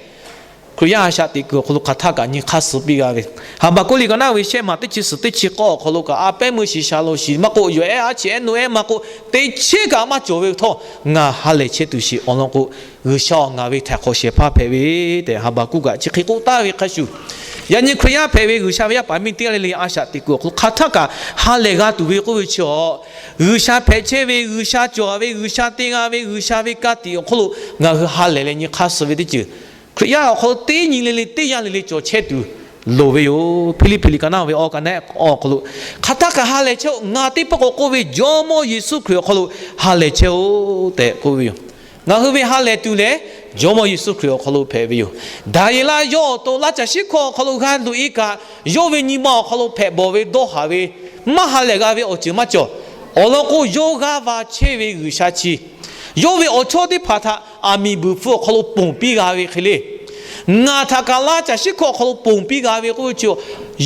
Hkriꞈ yaˇ a shaꞈ teꞈ kuiˬ awˬ hk'aw lo hk'aˬ htaˆ kaꞈ nyi hk'aˇ suh piˇ g'a ve. Haˍbaˍkuˆ liꞈ ka naˆ ve shehˆ maˬ teˇ chi suhˍ teˇ chi k'awˇ awˬ hk'aw lo kaꞈ, a pehˉ meuˇ shiˍ shaˍ loˍ shiˍ maˇ k'oˆ, yawˬ ehˉ aˉ chi ehˉ nu ehˉ maˇ k'oˆ, teꞈ chiˉ kaꞈ maˇ cawˬ ve htawˇ, ngaˬ ha lehˬ chehˇ tuˬ sheˍ awˬ lawn k'o, G'uiˬsha-oˬ, ngaˬ ve htaiˍ hk'awꞈ shehˍ hpaˇ hpehꞈ ve tehꞈ Haˍbaˍkuˆ kaꞈ chi hk'e k'oˆ taˍ ve hk'a shuˍ, yaꞈ nyi Hkriꞈ yaˇ hpehꞈ ve G'uiˬsha ve yaˇ paˍ miˇ teˇ g'aˇ le le a shaꞈ teꞈ kuiˬ awˬ hk'aw lo hk'aˬ htaˆ kaꞈ ha lehˬ g'a tuˬ ve k'oˆ ve chi, G'uiˬsha hpehꞈ chehˇ ve, G'uiˬsha cawˬ ve, G'uiˬsha te g'a ve, G'uiˬsha ve ka tiꞈ awˬ hk'aw lo ngaˬ hui ha lehˬ leh nyi hk'aˇ suh ve teˇ ceuˬ, Hkriꞈ yaˇ awˬ hk'aw lo teˇ nyi le le teˇ yanˇ le le cawˬ chehˇ tuˬ loˍ ve yoˬ. Hpiˇliˇpiˆ liꞈ ka naˆ ve awˬ ka naˆ awˬ hk'aw lo, hk'aˬ htaˆ kaꞈ ha lehˬ chehˇ-oˆ. Ngaˬ teˇ pawˆ k'awꞈ k'oˆ ve, Jawˇmawˇ Yeˍsuˆ Hkriꞈ awˬ hk'aw lo ha lehˬ chehˇ-oˆ tehꞈ k'oˆ ve yoˬ. Ngaˬ hui ve ha lehˬ tuˬ lehˬ, Jawˇmawˇ Yeˍsuˆ Hkriꞈ awˬ hk'aw lo hpehꞈ ve yoˬ. Daˍyeˍlaˆ yawˇ awˬ to laˇ caˬ shiˉ hkawˇ awˬ hk'aw lo g'a loꞈ e kaꞈ, yawˇ ve nyi ma awˬ hk'aw lo hpehꞈ bawˬ ve dawˇ haˍ ve, maˇ ha lehˬ g'a ve awˬ ceuˬ maˇ cawˬ. Awˬ lawn k'o, yawˇ g'aˇ va chehˇ ve G'uiˬsha chi, yawˇ ve awˬ chawˇ teˇ hpaˍ htaꞈ aˬ miˍ buiˬ hpfuh awˬ hk'aw lo ponˬ piˇ g'a ve hk'e le, ngaˬ htaꞈ kaꞈ laˇ caˬ shiˉ hkawˇ awˬ hk'aw lo ponˬ piˇ g'a ve k'oˆ ve chi,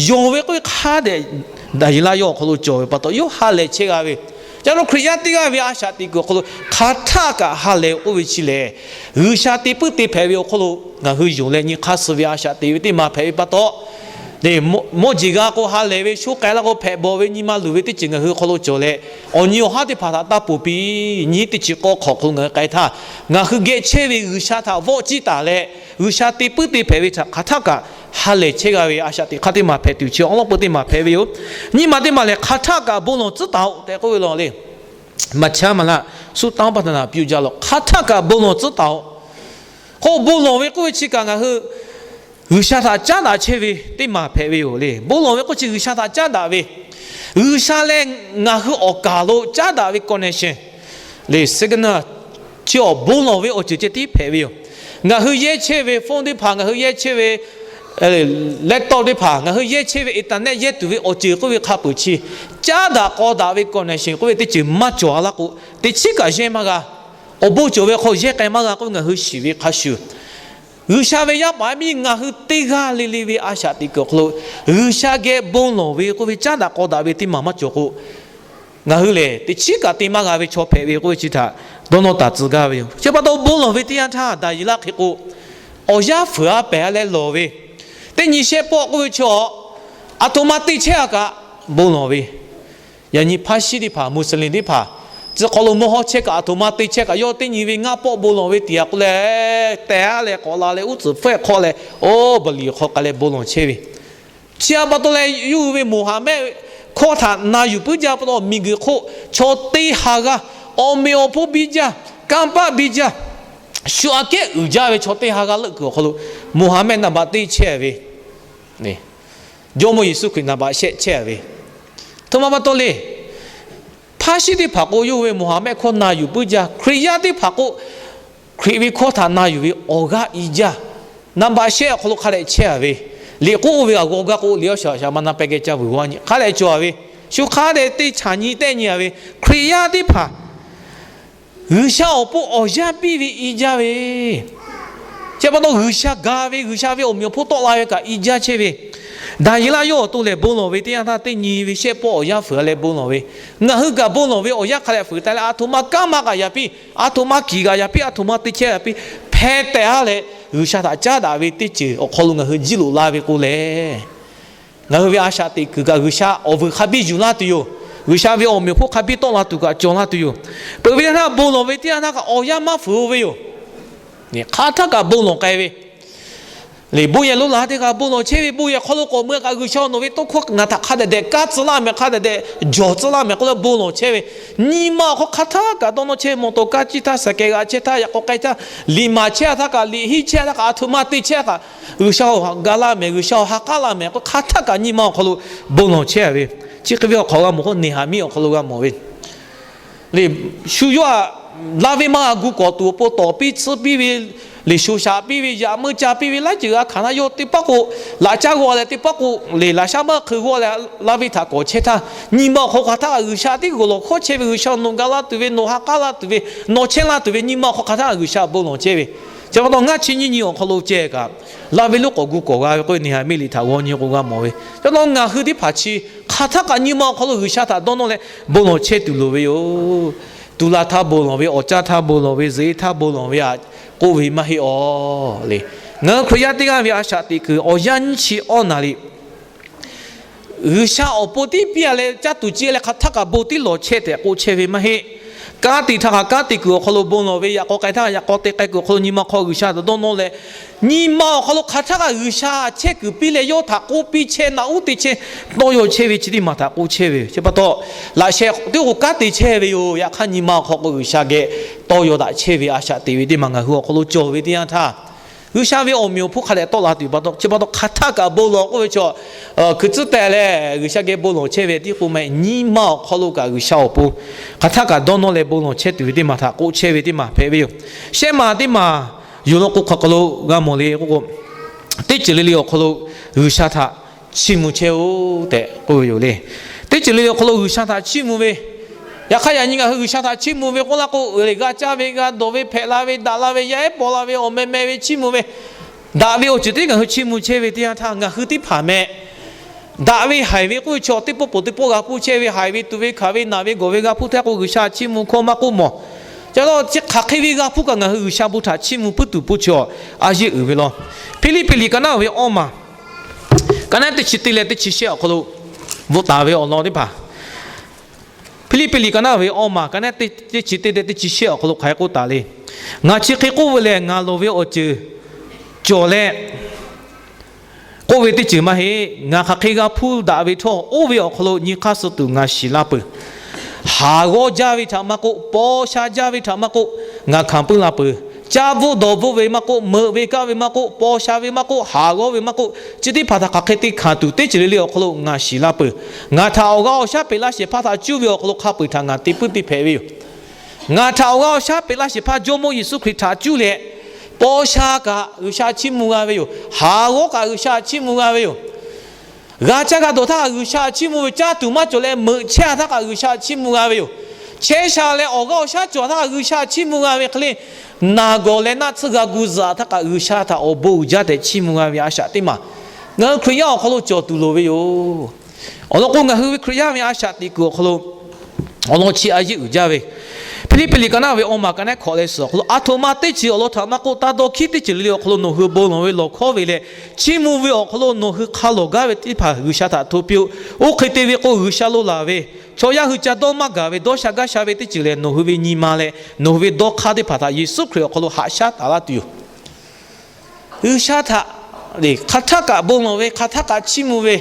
yonˍ ve k'oˆ ve hk'a dehꞈ Daˍyeˍlaˆ yawˇ awˬ hk'aw lo cawˬ ve pa taw, yawˇ ha lehˬ chehˇ g'a ve. Ca lo Hkriꞈ yaˇ teˇ g'aˇ ve a shaꞈ teꞈ kuiˬ awˬ hk'aw lo hk'aˬ htaˆ kaꞈ ha lehˬ k'oˆ ve chi lehˬ, G'uiˬsha te puiˉ te hpehꞈ ve awˬ hk'aw lo ngaˬ hui yonˍ leh nyi hk'aˇ suh ve a shaꞈ teꞈ ve teˇ maˬ hpehꞈ ve pa taw, mawˇ jeˬ g'a k'o ha lehˬ ve, sho k'ai laˇ k'o hpehꞈ bawˬ ve, nyi ma luˬ ve teˇ ceuˬ ngaˬ hui awˬ hk'aw lo cawˬ leh, awˬ nyi awˬ haˉ teˇ hpaˍ htaꞈ taˇ ponˬ piˇ. Nyi teˇ chi k'awˇ hk'awꞈ hk'aw lo ngaˬ hui k'ai htaˇ, ngaˬ hui geh chehˇ ve G'uiˬsha htaꞈ vawˆ ciˇ taˍ leh, G'uiˬsha te puiˉ te hpehꞈ ve htaꞈ hk'aˬ htaˆ kaꞈ ha lehˬ chehˇ g'a ve a shaꞈ teꞈ hk'aˇ teˇ maˬ hpehꞈ tuˬ chi awˬ lawn peu teˇ maˬ hpehꞈ ve yoˬ. Nyiˇ maˬ teˇ maˬ lehˬ, hk'aˬ htaˆ kaꞈ bon lawˬ tcuhˉ taˍ-oꞈ tehꞈ k'oˆ ve law le. Maꞈhtehˍ maˍ laˇ suˉ taˍ oˉ pa taˍ naˍ piˇ-oˆ jaˇ law, hk'aˬ htaˆ kaꞈ bon lawˬ tcuhˉ taˍ-oꞈ. K'o bon lawˬ ve k'oˆ ve chi kaꞈ ngaˬ hui G'uiˬsha htaꞈ caˉ daꞈ chehˇ ve teˇ maˬ hpehꞈ ve yoˬ le. Bon lawˬ ve k'oˆ chi G'uiˬsha htaꞈ caˉ daꞈ ve, G'uiˬsha leh ngaˬ hui awˬ kaˬ lo caˉ daꞈ ve connection le, signal chi awˬ bon lawˬ ve awˬ ceuˬ ceh tiˉ hpehꞈ ve yoˬ. Ngaˬ hui yehˇ chehˇ ve phone teˇ hpaˍ, ngaˬ hui yehˇ chehˇ ve laptop teˇ hpaˍ, ngaˬ hui yehˇ chehˇ ve internet yehˇ tuˬ ve awˬ ceuˬ k'oˆ ve hk'a peuˬ chi, caˉ daꞈ k'aw daꞈ ve connection k'oˆ ve teˇ ceuˬ maˇ cawˬ a laˇ k'o, teˇ chiˉ kaꞈ yehˇ maˇ g'a. Awˬ bon cawˬ ve hk'aw yehˇ k'ai maˇ g'a k'oˆ ve ngaˬ hui shiˍ ve hk'a shuˍ, G'uiˬsha ve yaˇ paˍ yaˇ miˇ ngaˬ hui teˇ g'aˇ le le ve a shaꞈ teꞈ kuiˬ awˬ hk'aw lo, G'uiˬsha geh bon lawˬ ve k'oˆ ve caˉ daꞈ k'aw daꞈ ve teˇ maˬ maˇ cawˬ k'o, ngaˬ hui lehˬ teˇ chiˉ kaꞈ te maˇ g'a ve chaw hpehꞈ ve k'oˆ ve chi htaꞈ dawˇ nawˇ taˍ tcuh gaˇ ve yoˬ. Chi pa taw bon lawˬ ve teˇ yanˇ htaˇ Daˍyeˍlaˆ hk'e k'o, awˬ yanˇ fuiˍ a pehˬ a leh lawˬ ve, teˇ nyi shehˆ pawˆ k'oˆ ve chi awˬ, aˬ htoꞈ ma te chehˇ a kaꞈ bon lawˬ ve, yaꞈ nyi hpaˇ shiˉ teˇ hpaˍ, Muslim teˇ hpaˍ, tcuh hk'aw lo mawˇ hawˉ chehˇ kaꞈ aˬ htoꞈ ma te chehˇ kaꞈ, yawˇ teˇ nyi ve ngaˇ pawˆ bon lawˬ ve teꞈ a k'oˆ leh, tehˬ a leh k'awꞈ la leh uˉ tcuhˍ hpfuhˆ hk'awˆ leh, oˇ baˬ liꞈ hk'aw k'ai leh bon lawˬ chehˇ ve. Chi a pa taw leh yawˇ hui ve Moˍhaˍmehˆ hkawˇ htaꞈ na yuˬ puiˉ jaˇ pa taw, miˬguiˬ hk'oˆ chaw teˇ ha g'aˇ awˬ meꞈ awˬ hponˇ biˇ jaˇ, kanˇ paˆ biˇ jaˇ, shu aꞈ kehˉ uiˍ jaˇ ve chaw teˇ ha g'aˇ leuˆ kuiˬ awˬ hk'aw lo Moˍhaˍmehˆ naˍ baꞈ teˇ chehˇ ve Jawˇmawˇ Yeˍsuˆ Hkriꞈ naˍ baꞈ shehˆ chehˇ ve. Aˬ htoꞈ ma pa taw le. Hpaˇ shiˉ teˇ hpaˍ k'o, yawˇ hui ve Moˍhaˍmehˆ hkawˇ na yuˬ puiˉ jaˇ. Hkriꞈ yaˇ teˇ hpaˍ k'o, Hkriꞈ ve hkawˇ htaꞈ na yuˬ ve awˬ g'aˇ i jaˇ. Naˍ baꞈ shehˆ awˬ hk'aw lo hk'a dehꞈ chehˇ a ve, liꞈ k'oˆ ve a g'aw gaˇ k'o, liꞈ awˬ shaˍ shaˍ ma na peh geh ca vuiˬ g'a nyi hk'a dehꞈ cawˬ a ve, shu hk'a dehꞈ teˇ chaꞈ nyi tehˆ nyi a ve, Hkriꞈ yaˇ teˇ hpaˍ G'uiˬsha awˬ pon awˬ yanˇ piˇ ve i jaˇ ve. Chi pa taw G'uiˬsha ga ve, G'uiˬsha ve awˬ meꞈ awˬ hponˇ tawˆ la ve kaꞈ i jaˇ chehˇ ve. Daˍyeˍlaˆ yawˇ awˬ to lehˬ bon lawˬ ve teˇ yanˇ htaˇ teˇ nyi ve shehˆ pawˆ awˬ yanˇ fuiˍ a leh bon lawˬ ve. Ngaˬ hui kaꞈ bon lawˬ ve awˬ yanˇ hk'a dehꞈ fuiˍ taˍ leh, aˬ htoꞈ ma kanˉ maˇ g'a yaꞈ piˇ, aˬ htoꞈ ma kiˬ g'a yaꞈ piˇ, aˬ htoꞈ ma te chehˇ yaꞈ piˇ, hpeh tehꞈ a leh G'uiˬsha htaꞈ caˉ daꞈ ve teˇ ceuˬ awˬ hk'aw lo ngaˬ hui jiˇ loꞈ la ve k'o lehˬ, ngaˬ hui ve a shaꞈ teꞈ kuiˬ kaꞈ G'uiˬsha awˬ vuiˬ hk'a biˇ yuˬ laˇ tuˬ yoˬ. G'uiˬsha ve awˬ meꞈ awˬ hponˇ hk'a biˇ tawˆ la tuˬ kaꞈ cawˬ laˇ tuˬ yoˬ. Peuˬ ve teˇ yanˇ htaˇ bon lawˬ ve teˇ yanˇ htaˇ kaꞈ awˬ yanˇ maˇ fuiˍ-o ve yoˬ. Hk'aˬ htaˆ kaꞈ bon lawˬ k'ai ve, liꞈ bon yehˬ lo laˬ teˇ g'aˇ bon lawˬ chehˇ ve, bon yehˬ hk'aw lo k'awꞈ mui kaꞈ G'uiˬsha awˬ nawˬ ve tawˇ hkawˇ ngaˬ htaꞈ hk'a dehꞈ dehꞈ kaˇ tcuh laˇ mehˍ, hk'a dehꞈ dehꞈ jawˬ tcuh laˇ mehˍ k'oˆ leh bon lawˬ chehˇ ve. Nyi ma awˬ hk'aw hk'aˬ htaˆ kaꞈ dawˇ nawˇ chehˇ, mawˬ tawˍ kaˇ ciˇ htaˇ, saˍ kehˍ g'aꞈ chehˇ htaˇ, yaꞈ k'aw k'ai htaˇ, liꞈ maˍ chehˇ htaˇ kaꞈ, liꞈ hiˆ chehˇ htaˇ kaꞈ, aˬ htoꞈ ma te chehˇ kaꞈ, G'uiˬsha awˬ ha ga laˇ mehˍ, G'uiˬsha awˬ ha k'aˉ laˇ mehˍ k'o, hk'aˬ htaˆ kaꞈ nyi ma awˬ hk'aw lo bon lawˬ chehˇ ve. Chi hk'e ve awˬ hk'aw g'a mawˬ k'o, Neˍhaˍmiˆ awˬ hk'aw lo g'a mawˬ ve le. Shu yawˇ aꞈ, laˇ ve maˇ g'a gu kawꞈ tuˬ awˬ pon tawˍ piˇ tsuhˇ piˇ ve, liꞈ shoˍ shaꞈ piˇ ve, yaꞈ meuˇ ca piˇ ve, laiˉ ceuˬ g'a hkanˍ htaˇ yawˇ teˇ paˉ k'o, laꞈ caˉ g'aw leh teˇ paˉ k'o, liꞈ laꞈ shaˉ maˇ hk'eun g'aw leh laˇ ve htaꞈ kawꞈ chehˇ htaˇ, nyi ma awˬ hk'aw hk'aˬ htaˆ kaꞈ G'uiˬsha teˇ g'uiˬ lawˬ hkawˇ chehˇ ve, G'uiˬsha nawˬ ga laˇ tuˬ ve, nawˬ ha k'aˉ laˇ tuˬ ve, nawˬ chehˇ laˇ tuˬ ve, nyi ma awˬ hk'aw hk'aˬ htaˆ kaꞈ G'uiˬsha bon lawˬ chehˇ ve. Chi pa taw ngaˇ chi nyiˇ nyi awˬ hk'aw lo ceh kaꞈ, laˇ ve lonˉ k'awꞈ gu kawꞈ g'a ve k'oˆ ve Neˍhaˍmiˆ liꞈ htaꞈ g'aw nyi k'o g'a mawˬ ve. Chi pa taw ngaˬ hui teˇ hpaˍ chi hk'aˬ htaˆ kaꞈ nyi ma awˬ hk'aw lo G'uiˬsha htaꞈ dawˇ nawˇ leh bon lawˬ chehˇ tuˬ loˍ ve yoˬ. Tuˍ laˬ htaˇ bon lawˬ ve, awˬ caˇ htaˇ bon lawˬ ve, zuhꞈ e htaˇ bon lawˬ ve aꞈ k'oˆ ve maˇ heˆ aw le. Ngaˬ hui Hkriꞈ yaˇ teˇ g'aˇ ve a shaꞈ teꞈ kuiˬ awˬ yanˇ nyiˇ chi awˇ naˍ riˍ G'uiˬsha awˬ pon tiˉ piˇ a leh caˇ tuˬ ciˇ leh hk'aˬ htaˆ kaꞈ bon tiˉ lawˬ chehˇ tehꞈ k'oˆ chehˇ ve maˇ heˆ. Kanˉ te htaˇ kaꞈ kanˉ te kuiˬ awˬ hk'aw lo bon lawˬ ve, yaꞈ k'aw k'ai htaˇ yaꞈ k'aw te k'ai kuiˬ awˬ hk'aw lo nyi ma hk'aw G'uiˬsha htaꞈ dawˇ nawˇ leh, nyi ma awˬ hk'aw lo hk'aˬ htaˆ kaꞈ G'uiˬsha chehˇ kuiˬ piˇ leh yawˇ htaꞈ k'oˆ piˇ chehˇ, naꞈ uˉ te chehˇ, tawˇ yaw chehˇ ve chi teˇ maˬ htaꞈ k'oˆ chehˇ ve. Chi pa taw, laꞈ sheh teˇ k'o kanˉ te chehˇ ve yoˬ. Yaꞈ hk'aˇ nyi ma awˬ hk'aw k'o G'uiˬsha geh tawˇ yaw daꞈ chehˇ ve a shaꞈ teꞈ ve teˇ maˬ ngaˬ hui awˬ hk'aw lo cawˬ ve teˇ yanˇ htaˇ, G'uiˬsha ve awˬ meꞈ awˬ hponˇ hk'a dehꞈ tawˆ la tuˬ pa taw, chi pa taw hk'aˬ htaˆ kaꞈ bon lawˬ k'oˆ ve chaw, hkui tcuhˉ tehꞈ leh G'uiˬsha geh bon lawˬ chehˇ ve tiˉ k'o meh, nyi ma awˬ hk'aw lo kaꞈ G'uiˬsha awˬ pon hk'aˬ htaˆ kaꞈ dawˇ nawˇ leh bon lawˬ chehˇ tuˬ ve teˇ maˬ htaꞈ k'oˆ chehˇ ve teˇ maˬ hpehꞈ ve yoˬ. Shehˆ maˬ teˇ maˬ yoˬ law k'o, hk'aˬ hk'aw lo g'a mawˬ le k'o k'o, teˇ ceuˬ le le awˬ hk'aw lo G'uiˬsha htaꞈ chiˇ mvuh chehˇ-oˆ tehꞈ k'oˆ ve yoˬ le. Teˇ ceuˬ le le awˬ hk'aw lo G'uiˬsha htaꞈ chiˇ mvuh ve, yaꞈ hk'aˇ yaꞈ nyi ngaˬ hui G'uiˬsha htaꞈ chiˇ mvuh ve k'oˆ laˇ k'o, g'a caˇ ve, g'a dawˬ ve, hpehꞈ la ve, daꞈ la ve, yaˇ ehˉ paw la ve, awˬ meh meh ve chiˇ mvuh ve, daꞈ ve awˬ ceuˬ tiˉ ngaˬ hui chiˇ mvuh chehˇ ve teˇ yanˇ htaˇ, ngaˬ hui teˇ hpaˍ meh daꞈ ve haiˬ ve k'oˆ ve chaw teˇ pawˆ pawˍ teˇ pawˆ g'a hpuˇ chehˇ ve, haiˬ ve tuꞈ ve hkanˍ ve naˬ ve gawˬ ve g'a hpuˇ htaˇ k'o, G'uiˬsha chiˇ mvuh hkawˇ maˇ k'oˆ mawˬ. Ca la chi hk'aˬ hk'e ve g'a hpuˇ kaꞈ ngaˬ hui G'uiˬsha bon htaꞈ chiˇ mvuh puiˉ tuˬ po chi a, a yeˇ uiˍ ve law. Hpiˇliˇpiˆ liꞈ ka naˉ ve awˇ maˬ, ka naˉ teˇ chi teˇ leh teˇ chi shehˆ awˬ hk'aw lo bvuhꞈ taˍ ve awˬ lawn teˇ hpaˍ, Hpiˇliˇpiˆ liꞈ ka naˉ ve awˇ maˬ, ka naˉ teˇ chi teˇ leh teˇ chi shehˆ awˬ hk'aw lo hk'aˬ hk'e k'oˆ taˍ le. Ngaˬ chi hk'e k'oˆ ve lehˬ, ngaˬ loˍ ve awˬ ceuˬ cawˬ leh k'oˆ ve teˇ ceuˬ maˇ heˆ. Ngaˬ hk'aˬ hk'e g'a hpuˇ daꞈ ve htawˇ, oˇ ve awˬ hk'aw lo nyi hk'aˇ suh tuˬ ngaˬ shiˍ laˇ peuˬ. Haˍ g'awˇ jaˇ ve htaꞈ maˇ k'oˆ, paw sha jaˇ ve htaꞈ maˇ k'oˆ, ngaˬ hkanˍ puiˉ la peuˬ. Caˇ bvuhˆ dawˬ bvuhˆ ve maˇ k'oˆ, meuꞈ ve kaˇ ve maˇ k'oˆ, paw sha ve maˇ k'oˆ, haˍ g'awˇ ve maˇ k'oˆ, chi teˇ hpaˍ htaꞈ hk'aˬ hk'e te hkanˍ tuˬ teˇ ceuˬ le le awˬ hk'aw lo ngaˬ shiˍ laˇ peuˬ. Ngaˬ htaꞈ awˬ g'aˇ awˬ shaˉ peꞈ laˇ shehˍ hpaˇ htaꞈ cuˇ ve awˬ hk'aw lo hk'a peu-eˬ htaꞈ ngaˬ te puiˉ te hpehꞈ ve yoˬ. Ngaˬ htaꞈ awˬ g'aˇ awˬ shaˉ peꞈ laˇ shehˍ hpaˇ Jawˇmawˇ Yeˍsuˆ Hkriꞈ htaꞈ cuˇ leh, paw sha kaꞈ G'uiˬsha chiˇ mvuh g'a ve yoˬ. Haˍ g'awˇ kaꞈ G'uiˬsha chiˇ mvuh g'a ve yoˬ. G'a caˇ g'a dawˬ htaˇ kaꞈ G'uiˬsha chiˇ mvuh ve, caˇ tuˬ maˇ cawˬ leh meuꞈ chehˇ htaˇ kaꞈ G'uiˬsha chiˇ mvuh g'a ve yoˬ. Chehˇ sha leh awˬ g'aˇ awˬ shaˉ cawˬ htaˇ kaꞈ G'uiˬsha chiˇ mvuh g'a ve hk'e le, naˬ gawˬ leh naˆ tsuhˇ g'a gu zuhꞈ htaˇ kaꞈ G'uiˬsha htaꞈ awˬ bon uiˍ jaˇ tehꞈ chiˇ mvuh g'a ve a shaꞈ teˇ maˬ ngaˬ hui Hkriꞈ yaˇ awˬ hk'aw lo cawˬ tuˬ loˍ ve yoˬ. Awˬ lawn k'o, ngaˬ hui ve Hkriꞈ yaˇ ve a shaꞈ teꞈ kuiˬ awˬ hk'aw lo awˬ lawn chi a yeˇ uiˍ jaˇ ve, Hpiˇliˇpiˆ liꞈ ka naˉ ve awˇ maˬ ka naˉ hkawꞈ leh suhˍ awˬ hk'aw lo, aˬ htoꞈ ma teˇ ceuˬ awˬ lawn htaꞈ maˇ k'oˆ, taˇ dawˇ hkiˉ teˇ ceuˬ le le awˬ hk'aw lo nawˬ hui bon lawˬ ve lawˬ hkawˉ ve leh, chiˇ mvuh ve awˬ hk'aw lo nawˬ hui hk'a lawˬ gaˇ ve teˇ hpaˍ G'uiˬsha htaꞈ hto piˇ-oˆ. Oˇ hk'e te ve k'o, G'uiˬsha lo laˬ ve chaw yaˇ hui ca dawˇ maˇ gaˬ ve dawˇ sha gaˇ sha ve teˇ ceuˬ lehˬ, nawˬ hui ve nyi ma leh nawˬ hui ve dawˇ hk'aˇ teˇ hpaˍ htaꞈ Yeˍsuˆ Hkriꞈ awˬ hk'aw lo haꞈ shaˉ taˍ laˇ tuˬ yoˬ. G'uiˬsha htaꞈ hk'aˬ htaˆ kaꞈ bon lawˬ ve, hk'aˬ htaˆ kaꞈ chiˇ mvuh ve,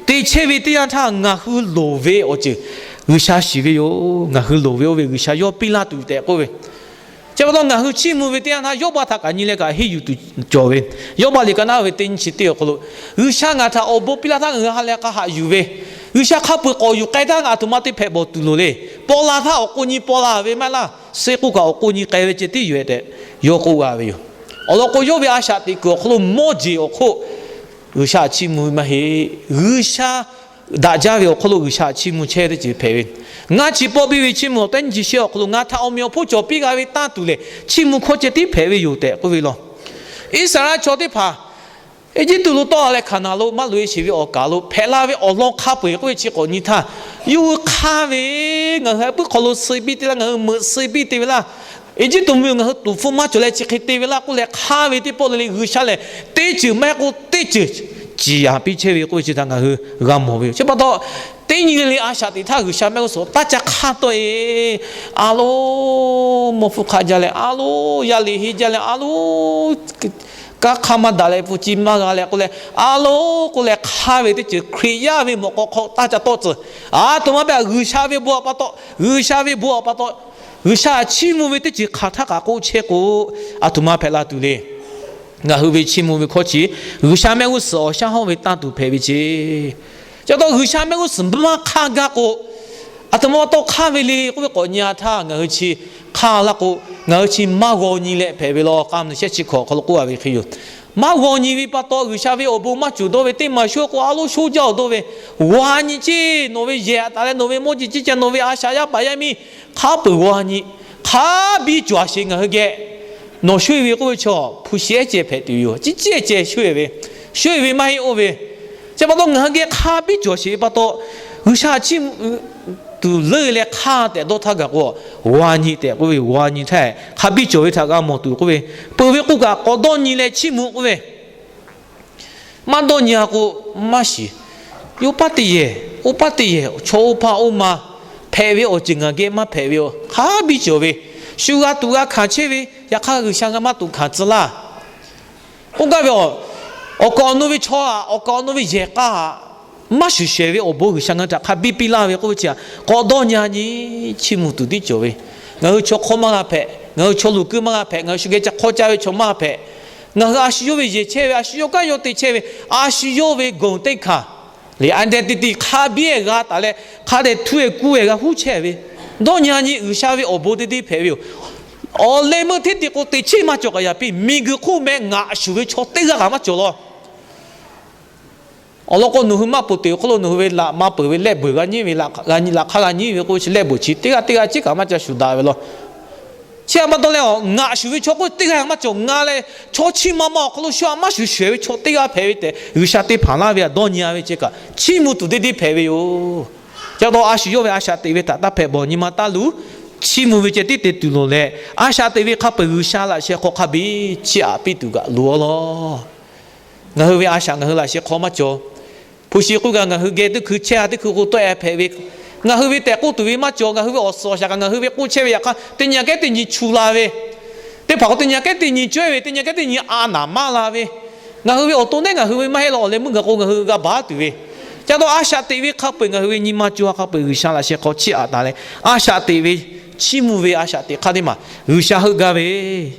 te chehˇ ve teˇ yanˇ htaˇ ngaˬ hui loˍ ve awˬ ceuˬ G'uiˬsha shiˍ ve yoˬ. Ngaˬ hui loˍ ve oˇ ve G'uiˬsha yawˇ piˇ laˇ tuˬ tehꞈ k'oˆ ve, chi pa taw ngaˬ hui chiˇ mvuh ve teˇ yanˇ htaˇ Yawˇbaˆ htaꞈ kaꞈ nyi leh kaꞈ henˇ yuˬ tuˬ cawˬ ve, Yawˇbaˆ liꞈ ka naˉ ve teˇ nyi chi teˇ awˬ hk'aw lo, G'uiˬsha ngaˬ htaꞈ awˬ bon piˇ laˇ htaˇ ngaˬ hui ha leh k'a haꞈ yuˬ ve, G'uiˬsha hk'a peu-eˬ k'awꞈ yuˬ k'ai htaˇ ngaˬ aˬ htoꞈ ma te hpehꞈ bawˬ tuˬ loˍ le. Paw la htaˇ awˬ k'o nyi paw la ve maˇ heˆ laˇ, suh k'oˆ kaꞈ awˬ k'o nyi k'ai ve ceh tiˉ yoˬ-e tehꞈ yawˇ k'oˆ g'a ve yoˬ. Awˬ lawn k'o, yawˇ ve a shaꞈ teꞈ kuiˬ awˬ hk'aw lo mawˇ jeˬ awˬ hk'oˆ G'uiˬsha chiˇ mvuh ve maˇ heˆ. G'uiˬsha daꞈ jaˇ ve awˬ hk'aw lo G'uiˬsha chiˇ mvuh chehˇ teˇ ceuˬ hpehꞈ ve, ngaˇ chi pawˆ biˇ ve chiˇ mvuh awˬ teˇ nyi chi shehˆ awˬ hk'aw lo ngaˬ htaꞈ awˬ meꞈ awˬ hponˇ cawˬ piˇ g'a ve tanˇ tuˬ lehˬ, chiˇ mvuh hkawˇ ceh tiˉ hpehꞈ ve yoˬ tehꞈ k'oˆ ve law. Iˉsaˍreˍlaˆ chaw teˇ hpaˍ Eˇjiˇtuꞈ lo tawˆ la leh Hkaˍnanˍ lo maˇ loꞈ-e sheˍ ve awˬ kaˍ lo hpehꞈ la ve awˬ lawn hk'a peu-eˬ k'oˆ ve chi k'awꞈ nyi htaˇ, yawˇ hui hk'aˇ ve, ngaˬ hui a puiˉ hk'aw lo suh biˇ te laˇ, ngaˬ hui meuꞈ suh biˇ te ve laˇ, Eˇjiˇtuꞈ mvuhˇmiˬ ngaˬ hui tuˍ hpfuhˇ maˇ cawˬ leh chi hk'e te ve laˇ k'oˆ leh hk'aˇ ve teˇ pawˆ le le G'uiˬsha lehˬ, teˇ ceuˬ maˇ heˆ k'o teˇ ceuˬ ciˍ yanˍ piˇ chehˇ ve k'oˆ ve chi htaꞈ ngaˬ hui g'a mawˬ ve yoˬ. Chi pa taw, teˇ nyi le le a shaꞈ teꞈ htaˇ G'uiˬsha mehˆ g'uˇ suhˍ taˇ ca hk'aˇ tawˆ-e. A loˉ, mawˇ hpfuhˇ hk'aˆ jaˇ leh, a loˉ, yaˇ liꞈ henˇ jaˇ leh, a loˉ, kanˉ hk'aˇ maˇ daꞈ leh hpu ci maˇ g'a leh k'oˆ leh, a loˉ k'oˆ leh hk'aˇ ve teˇ ceuˬ Hkriꞈ yaˇ ve mawꞈ k'aw hk'aw taˇ ca tawˆ tcuh. Aˬ htoꞈ ma hpehꞈ, G'uiˬsha ve bon htaꞈ pa taw, G'uiˬsha ve bon htaꞈ pa taw, G'uiˬsha chiˇ mvuh ve teˇ ceuˬ hk'aˬ htaˇ kaꞈ k'oˆ chehˇ k'o, aˬ htoꞈ ma hpehꞈ la tuˬ le. Ngaˬ hui ve chiˇ mvuh ve hkawˇ chi G'uiˬsha mehˆ g'uˇ suhˍ awˬ shaˉ hawˇ ve tanˇ tuˬ hpehꞈ ve ceˇ. Chi pa taw G'uiˬsha mehˆ g'uˇ suhˍ maˇ hk'aˇ gaˇ k'o, aˬ htoꞈ ma pa taw hk'aˇ ve le k'oˆ ve k'awꞈ nyi-a htaˇ, ngaˬ hui chi hk'aˇ laˇ k'o, ngaˬ hui chi maˇ g'aw nyi leh hpehꞈ ve law. K'aˇ mvuhˇ shehˆ chi hkawꞈ awˬ hk'aw lo k'oˆ a ve hk'e yoˬ. Maˇ g'aw nyi ve pa taw, G'uiˬsha ve awˬ bon maˇ cawˬ dawˇ ve teˇ maˬ shu k'o, a loˉ sho jaˇ-oˬ dawˇ ve, g'aw nyi ceˇ. Nawˬ ve yehˬ taˍ leh nawˬ ve mawˇ jeˬ ceˇ ca nawˬ ve a shaꞈ yaˇ paˍ yaˇ miˇ hk'a peu-eˬ g'aw nyi, hk'a biˇ cawˬ-a sheˍ ngaˬ hui geh. Nawˬ sho-e ve k'oˆ ve chaw hpu shi ehˉ ceh hpehꞈ tuˬ yoˬ. Ciˉ ciˉ ceh sho-e ve, sho-e ve maˇ heˆ oˇ ve. Chi pa taw ngaˬ hui geh hk'a biˇ cawˬ sheˍ ve pa taw, G'uiˬsha chiˇ tuˬ leuˆ leh hk'aˇ tehꞈ dawˇ htaˇ gaˬ k'o, g'aw nyi tehꞈ k'oˆ ve, g'aw nyi htaˇ hk'a biˇ cawˬ ve htaꞈ g'a mawˬ tuˬ k'oˆ ve, peuˬ ve k'oˆ kaꞈ k'awꞈ dawˇ nyi leh chiˇ mvuh k'oˆ ve, maˇ dawˇ nyi-a k'o, maˇ shiˍ. Oˇ paˇ teˇ yehˬ, oˇ paˇ teˇ yehˬ chaw oˇ hpaˇ oˇ ma hpehꞈ ve awˬ ceuˬ ngaˬ geh maˇ hpehꞈ ve yoˬ. Hk'a biˇ cawˬ ve, shu g'a tuꞈ g'a hkanˍ chehˇ ve, yaꞈ hk'aˇ G'uiˬsha g'a maˇ tuꞈ hkanˍ tcuh laˇ. K'oˆ gaˇ ve, awˬ kaˍ awˬ nu ve chaw aꞈ, awˬ kaˍ awˬ nu ve yehˬ k'a aꞈ, maˇ shuˍ shehˍ ve awˬ bon G'uiˬsha ngaˬ hui htaꞈ hk'a biˇ piˇ laˇ ve k'oˆ ve chi, k'awꞈ dawˇ nyi-a nyi, chiˇ mvuh tuˬ tiˉ cawˬ ve. Ngaˬ hui chaw hk'awˇ maˇ g'a hpehꞈ, ngaˬ hui chaw luˬ kuiˬ maˇ g'a hpehꞈ, ngaˬ hui shu geh ca hk'awˇ caˇ ve chaw maˇ g'a hpehꞈ. Ngaˬ hui a shu yawˇ ve yehˬ chehˇ ve, a shu yawˇ kanˉ yawˇ te chehˇ ve, a shu yawˇ ve gawˬ teˇ hkanˍ le, identity hk'a biˇ g'a taˍ leh, hk'a dehꞈ htu e kuˇ e g'a huˉ chehˇ ve, dawˇ nyi a nyi G'uiˬsha ve awˬ bon teˇ deˇ hpehꞈ ve yoˬ. Awˬ leh meuˇ hteˇ te k'o, teꞈ chiˉ maˇ cawˬ kaꞈ yaꞈ piˇ, miˬguiˬ hk'oˆ meh ngaˬ shuˍ ve chaw teˇ g'aˇ kaꞈ maˇ cawˬ law. Awˬ lawn k'o, nawˬ hui maˇ poˬ teꞈ awˬ hk'aw lo nawˬ hui ve laꞈ maˇ peuˬ ve lehˆ beuˬ g'a nyiˉ ve, laꞈ hk'aˇ g'a nyiˉ ve k'o, lehˆ beuˬ chi teˇ g'aˇ teˇ g'aˇ ciˉ kaꞈ maˇ ca shuˍ daꞈ ve law. Chi a pa taw leh, ngaˬ shuˍ ve chaw k'oˆ teˇ g'aˇ maˇ cawˬ. Ngaˬ leh chaw chiˇ ma ma awˬ hk'aw lo shu a maˇ shuˍ shehˍ ve chaw teˇ g'aˇ hpehꞈ ve tehꞈ, G'uiˬsha teˇ hpaˍ laˇ ve htaꞈ dawˇ nyi a ve ceh kaꞈ, chiˇ mvuh tuˬ deˇ deˇ hpehꞈ ve yoˬ. Ca taw a shu yawˇ ve a shaꞈ teꞈ ve htaꞈ taˇ hpehꞈ bawˬ, nyi ma taˇ luˬ, chiˇ mvuh ve ceh tiˉ te tuˬ loˍ leh, a shaꞈ teꞈ ve hk'a peu-eˬ G'uiˬsha laꞈ sheh hk'aw hk'a biˇ chiˇ aꞈ piˇ tuˬ kaꞈ loˍ a law. Ngaˬ hui ve a shaꞈ ngaˬ hui laꞈ sheh hk'aw maˇ cawˬ. Hpu shi k'oˆ kaꞈ ngaˬ hui geh teˇ hkui chehˇ a teˇ hkui k'o tawˆ e hpehꞈ ve, ngaˬ hui ve tehꞈ k'oˆ tuˬ ve maˇ cawˬ. Ngaˬ hui ve awˬ suhˍ awˬ shaˍ kaꞈ ngaˬ hui ve k'oˆ chehˇ ve yaꞈ hk'aˇ, teˇ nyi geh teˇ nyi chu la ve, teˇ hpaˍ k'o teˇ nyi geh teˇ nyi cawehˇ ve, teˇ nyi geh teˇ nyi a naˍ maˇ la ve, ngaˬ hui ve awˬ to nehˉ ngaˬ hui ve maˇ heˆ law, awˬ leh meuˇ gaˬ k'o ngaˬ hui g'a baˬ tuˬ ve. Ca taw a shaꞈ teꞈ ve hk'a peu-eˬ ngaˬ hui ve nyi ma co ha hk'a peu-eˬ G'uiˬsha laꞈ sheh hk'aw chiˇ aꞈ taˍ leh, a shaꞈ teꞈ ve chiˇ mvuh ve a shaꞈ teꞈ hk'aˇ teˇ maˬ G'uiˬsha heuˆ gaˇ ve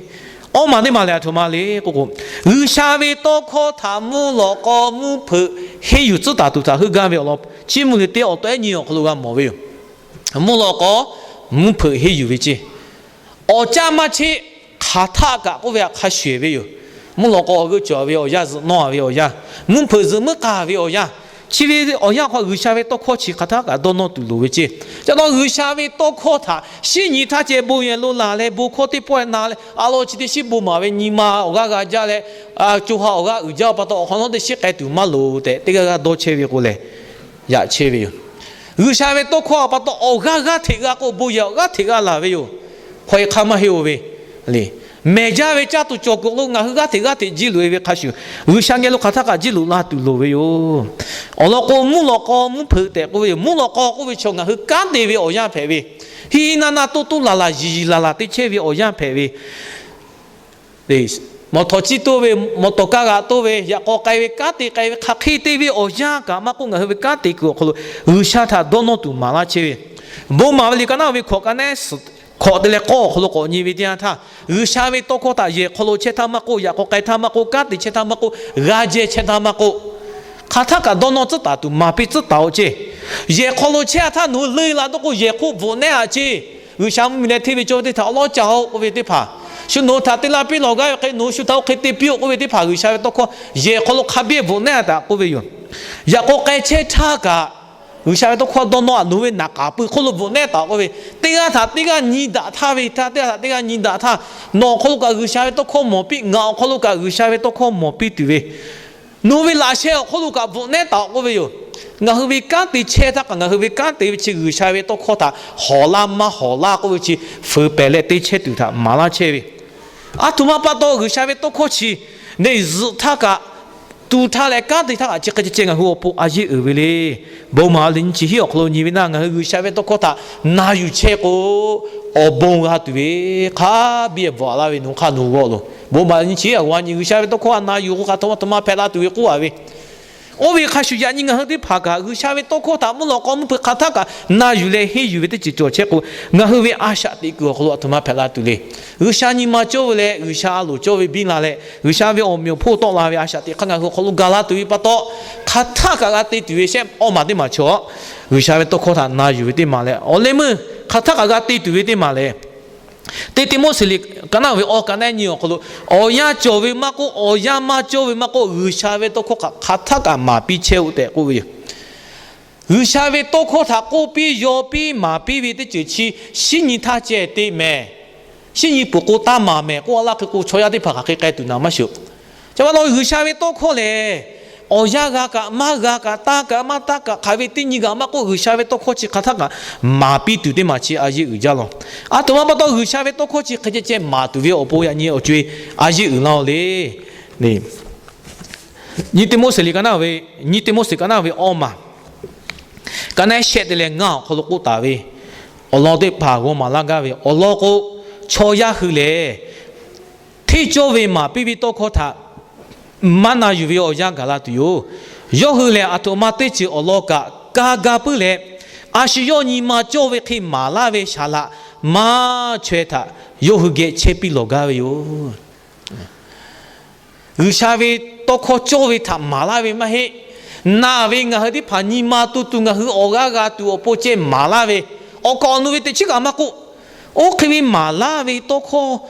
awˇ maˬ teˇ maˬ lehˬ, a htoꞈ ma le k'oˆ k'o, G'uiˬsha ve tawˇ hkawˇ htaꞈ mvuhˇ lawꞈ k'aw mvuhˇ hpeuꞈ henˇ yuˬ tcuhˉ taˍ tuˬ htaꞈ heuˆ gaˇ ve awˬ lawn, chiˇ mvuh liꞈ teˇ awˬ tawehˉ nyi awˬ hk'aw lo g'a mawˬ ve yoˬ. Mvuhˇ lawꞈ k'aw mvuhˇ hpeuꞈ henˇ yuˬ ve ceˇ, awˬ caˇ maˇ cheˆ, hk'aˬ htaˆ kaꞈ k'oˆ ve hk'a shuˍ eˬ ve yoˬ. Mvuhˇ lawꞈ k'aw awˬ g'euˆ cawˬ ve awˬ yanˇ, zuhꞈ nawˇ ve awˬ yanˇ, mvuhˇ hpeuꞈ zuhꞈ muiˉ k'aˇ ve awˬ yanˇ, chi ve awˬ yanˇ hk'aw G'uiˬsha ve tawˇ hkawˇ chi hk'aˬ htaˆ kaꞈ dawˇ nawˇ tuˬ loˍ ve ceˇ. Ca taw G'uiˬsha ve tawˇ hkawˇ htaꞈ shiˉ nyi htaˇ ceh bon yehˬ lo laˬ leh bon hkawˇ teˇ pawˆ na leh a lawn chi teˇ shiˉ bon maˍ ve nyi ma awˬ g'aˇ g'a jaˇ leh, co ha awˬ g'aˇ uiˍ jaˇ pa taw awˬ hk'awꞈ nawˉ teˇ shiˉ k'ai tuˬ maˇ loˍ tehꞈ teˇ g'aˇ g'aˇ dawˇ chehˇ ve k'o lehˬ, yaꞈ chehˇ ve yoˬ. G'uiˬsha ve tawˇ hkawˇ a pa taw awˬ g'aˇ g'aˇ hteꞈ g'a k'o bon yehˬ awˬ g'aˇ hteꞈ g'a laˬ ve yoˬ. Hk'aw e hk'aˇ maˇ heˆ-oˬ ve le. Mehˬ jaˇ ve caˇ tuˬ cawˬ kuiˬ lo ngaˬ hui g'aˇ hteꞈ g'aˇ hteꞈ jiˇ loꞈ e ve hk'a shuˍ, G'uiˬsha geh lo hk'aˬ htaˆ kaꞈ jiˇ loꞈ la tuˬ loˍ ve yoˬ. Awˬ lawn k'o, mvuhˇ lawꞈ k'aw mvuhˇ hpeuꞈ tehꞈ k'oˆ ve yoˬ. Mvuhˇ lawꞈ k'aw k'oˆ ve chaw ngaˬ hui kanˉ te ve awˬ yanˇ hpehꞈ ve, hiˆ hiˆ naˇ naˇ toˇ toˇ laˬ laˬ yiˬ yiˬ laˬ laˬ te chehˇ ve awˬ yanˇ hpehꞈ ve, mawˬ htawꞈ ciˇ toˇ ve, mawˬ tawˍ kaˇ g'aꞈ toˇ ve, yaꞈ k'aw k'ai ve kanˉ te k'ai ve hk'aˬ hk'e te ve awˬ yanˇ kaꞈ maˇ k'oˆ, ngaˬ hui ve kanˉ te kuiˬ awˬ hk'aw lo G'uiˬsha htaꞈ dawˇ nawˇ tuˬ maˍ laˇ chehˇ ve, bon maˍ ve liꞈ ka naˉ ve hkawꞈ ka nehˉ hkawꞈ te leh k'awˇ awˬ hk'aw lo k'awꞈ nyi ve teˇ yanˇ htaˇ, G'uiˬsha ve tawˇ hkawˇ htaꞈ yehˬ hk'aw lo chehˇ htaˇ maˇ k'oˆ, yaꞈ k'aw k'ai htaˇ maˇ k'oˆ, kanˉ te chehˇ htaˇ maˇ k'oˆ, g'a jehˇ chehˇ htaˇ maˇ k'oˆ, hk'aˬ htaˆ kaꞈ dawˇ nawˇ tcuhˉ taˍ tuˬ maˍ piˇ tcuhˉ taˍ-oˬ ceˇ. Yehˬ hk'aw lo chehˇ htaˇ nawˬ hui leuˆ la dawˇ k'o, yehˬ hk'oˆ bvuhꞈ nehˉ a ceˇ. G'uiˬsha mvuhˇmiˬ leh hteˇ ve cawˇ ve teˇ htaꞈ awˉ lawˉ ca-oˬ k'oˆ ve teˇ hpaˍ, shu nawˬ hui htaꞈ te laˇ piˇ lawˬ gaˇ ve hk'e nawˬ hui shu htaꞈ oˇ hk'e te piˇ-oˬ k'oˆ ve teˇ hpaˍ, G'uiˬsha ve tawˇ hkawˇ yehˬ hk'aw lo hk'a biˇ bvuhꞈ nehˉ a taꞈ k'oˆ ve yoˬ. Yaꞈ k'aw k'ai chehˇ htaˇ kaꞈ, G'uiˬsha ve tawˇ hkawˇ dawˇ nawˇ a nawˬ hui ve naˍ k'aˍ pui hk'oˆ lo bvuhꞈ nehˉ taˍ k'oˆ ve, teˇ g'aˇ htaꞈ teˇ g'aˇ nyi daꞈ htaˇ ve htaˇ, teˇ g'aˇ htaꞈ teˇ g'aˇ nyi daꞈ htaˇ, nawˬ awˬ hk'aw lo kaꞈ G'uiˬsha ve tawˇ hkawˇ mawˬ piˇ, ngaˬ awˬ hk'aw lo kaꞈ G'uiˬsha ve tawˇ hkawˇ mawˬ piˇ tuˬ ve, nawˬ hui ve laꞈ sheh awˬ hk'aw lo kaꞈ bvuhꞈ nehˉ taˍ-oˬ k'oˆ ve yoˬ. Ngaˬ hui ve kanˉ te chehˇ htaˇ kaꞈ ngaˬ hui ve kanˉ te ve chi G'uiˬsha ve tawˇ hkawˇ htaꞈ hawˍ laˇ maˇ hawˍ laˇ k'oˆ ve chi fuiˍ pehˍ leh te chehˇ tuˬ htaꞈ maˍ laˇ chehˇ ve, a htoꞈ ma pa taw G'uiˬsha ve tawˇ hkawˇ chi neˇ zuhꞈ htaˇ kaꞈ, tu htaˇ leh kanˉ te htaˇ kaꞈ chi hk'e ceh ceh ngaˬ hui awˬ pon a yeˇ uiˍ ve le. Bon maˍ liꞈ nyiˇ chi hiˉ awˬ hk'aw lo nyi ve naˇ, ngaˬ hui G'uiˬsha ve tawˇ hkawˇ htaꞈ na yuˬ chehˇ k'o, awˬ bon g'a tuˬ ve hk'a biˇ bvuhꞈ laˇ ve nawˬ hk'aˇ nawˬ g'awˇ loˬ. Bon maˍ liꞈ nyiˇ chi hiˉ awˬ g'aˇ nyi G'uiˬsha ve tawˇ hkawˇ htaꞈ na yuˬ k'o, hk'aˬ htoꞈ ma htoꞈ ma hpehꞈ la tuˬ ve k'oˆ a ve, oˇ ve hk'a shuˍ yaꞈ nyi ngaˬ hui teˇ hpaˍ kaꞈ G'uiˬsha ve tawˇ hkawˇ htaꞈ mvuhˇ lawꞈ k'aw mvuhˇ hpeuꞈ hk'aˬ htaˆ kaꞈ na yuˬ leh henˇ yuˬ ve teˇ ceuˬ cawˬ chehˇ k'o, ngaˬ hui ve a shaꞈ teꞈ kuiˬ awˬ hk'aw lo a htoꞈ ma hpehꞈ la tuˬ le. G'uiˬsha nyi ma cawˇ ve leh G'uiˬsha a loˍ cawˇ ve biˇ la leh, G'uiˬsha ve awˬ meꞈ awˬ hponˇ tawˆ la ve a shaꞈ teꞈ hk'aˇ ngaˬ hui awˬ hk'aw lo gaˬ la tuˬ ve pa taw, hk'aˬ htaˆ kaꞈ g'a te tuˬ ve shehˆ awˇ maˬ teˇ maˬ chaw, G'uiˬsha ve tawˇ hkawˇ htaꞈ na yuˬ ve teˇ maˬ leh, awˬ leh meuˇ hk'aˬ htaˆ kaꞈ g'a te tuˬ ve teˇ maˬ lehˬ, Teˇ Tiˆmoˉseˍ liꞈ ka naˆ ve awˬ ka naˆ nyi awˬ hk'aw lo, awˬ yanˇ cawˬ ve maˇ k'oˆ, awˬ yanˇ maˇ cawˇ ve maˇ k'oˆ, G'uiˬsha ve tawˇ hkawˇ hk'aˬ htaˆ kaꞈ maˍ piˇ chehˇ-oˆ tehꞈ k'oˆ ve yoˬ. G'uiˬsha ve tawˇ hkawˇ htaꞈ k'oˆ piˇ yaw piˇ maˍ piˇ ve teˇ ceuˬ chi shiˉ nyi htaˇ ceh te mehˍ. Shiˉ nyi peuˬ k'o taˇ maˍ mehˍ k'oˆ a laˇ hk'e k'o, chaw yaˇ teˇ hpaˍ hk'aˬ hk'e k'ai tuˬ naˍ maˇ shiˍ-oˬ. Ca pa taw G'uiˬsha ve tawˇ hkawˇ lehˬ, awˬ yanˇ g'a kaꞈ maˇ g'a kaꞈ, taˇ kaꞈ maˇ taˇ kaꞈ, hk'aˬ ve teˇ nyi g'aꞈ maˇ k'oˆ, G'uiˬsha ve tawˇ hkawˇ chi hk'aˬ htaˆ kaꞈ maˍ piˇ tuˬ teˇ maˬ chi a yeˇ uiˍ jaˇ law. A htoꞈ ma pa taw G'uiˬsha ve tawˇ hkawˇ chi hk'e ceh ceh maˍ tuˬ ve awˬ pon yaꞈ nyi awˬ co-e a yeˇ uiˍ laˇ-oˬ le. Nyi Tiˆmoˉseˍ liꞈ ka naˆ ve, nyi Tiˆmoˉseˍ ka naˆ ve awˇ maˬ ka naˆ shehˆ te leh ngaˇ awˬ hk'aw lo k'oˆ taˍ ve awˬ lawn teˇ hpaˍ g'aw maˍ laˇ gaˇ ve awˬ lawn k'o, chaw yaˇ hui lehˬ hteˇ cawˇ ve maˍ piˇ ve tawˇ hkawˇ htaꞈ maˇ na yuˬ ve awˬ yanˇ gaˬ la tuˬ yoˬ. Yawˇ hui lehˬ, a htoꞈ ma teˇ ceuˬ awˬ lawn kaꞈ ka ga puiˉ leh, a shu yawˇ nyi ma cawˇ ve hk'e maˍ laˇ ve saˍ laꞈ maˇ chaweh htaꞈ yawˇ hui geh chehˇ piˇ lawˬ gaˇ ve yoˬ. G'uiˬsha ve tawˇ hkawˇ cawˇ ve htaꞈ maˍ laˇ ve maˇ heˆ. Naˬ ve ngaˬ hui teˇ hpaˍ nyi ma tu tuˬ ngaˬ hui awˬ g'aˇ g'a tuˬ awˬ pon ceh maˍ laˇ ve, awˬ kaˍ awˬ nu ve teꞈ chiˉ kaꞈ maˇ k'oˆ. Oˇ hk'e ve maˍ laˇ ve tawˇ hkawˇ,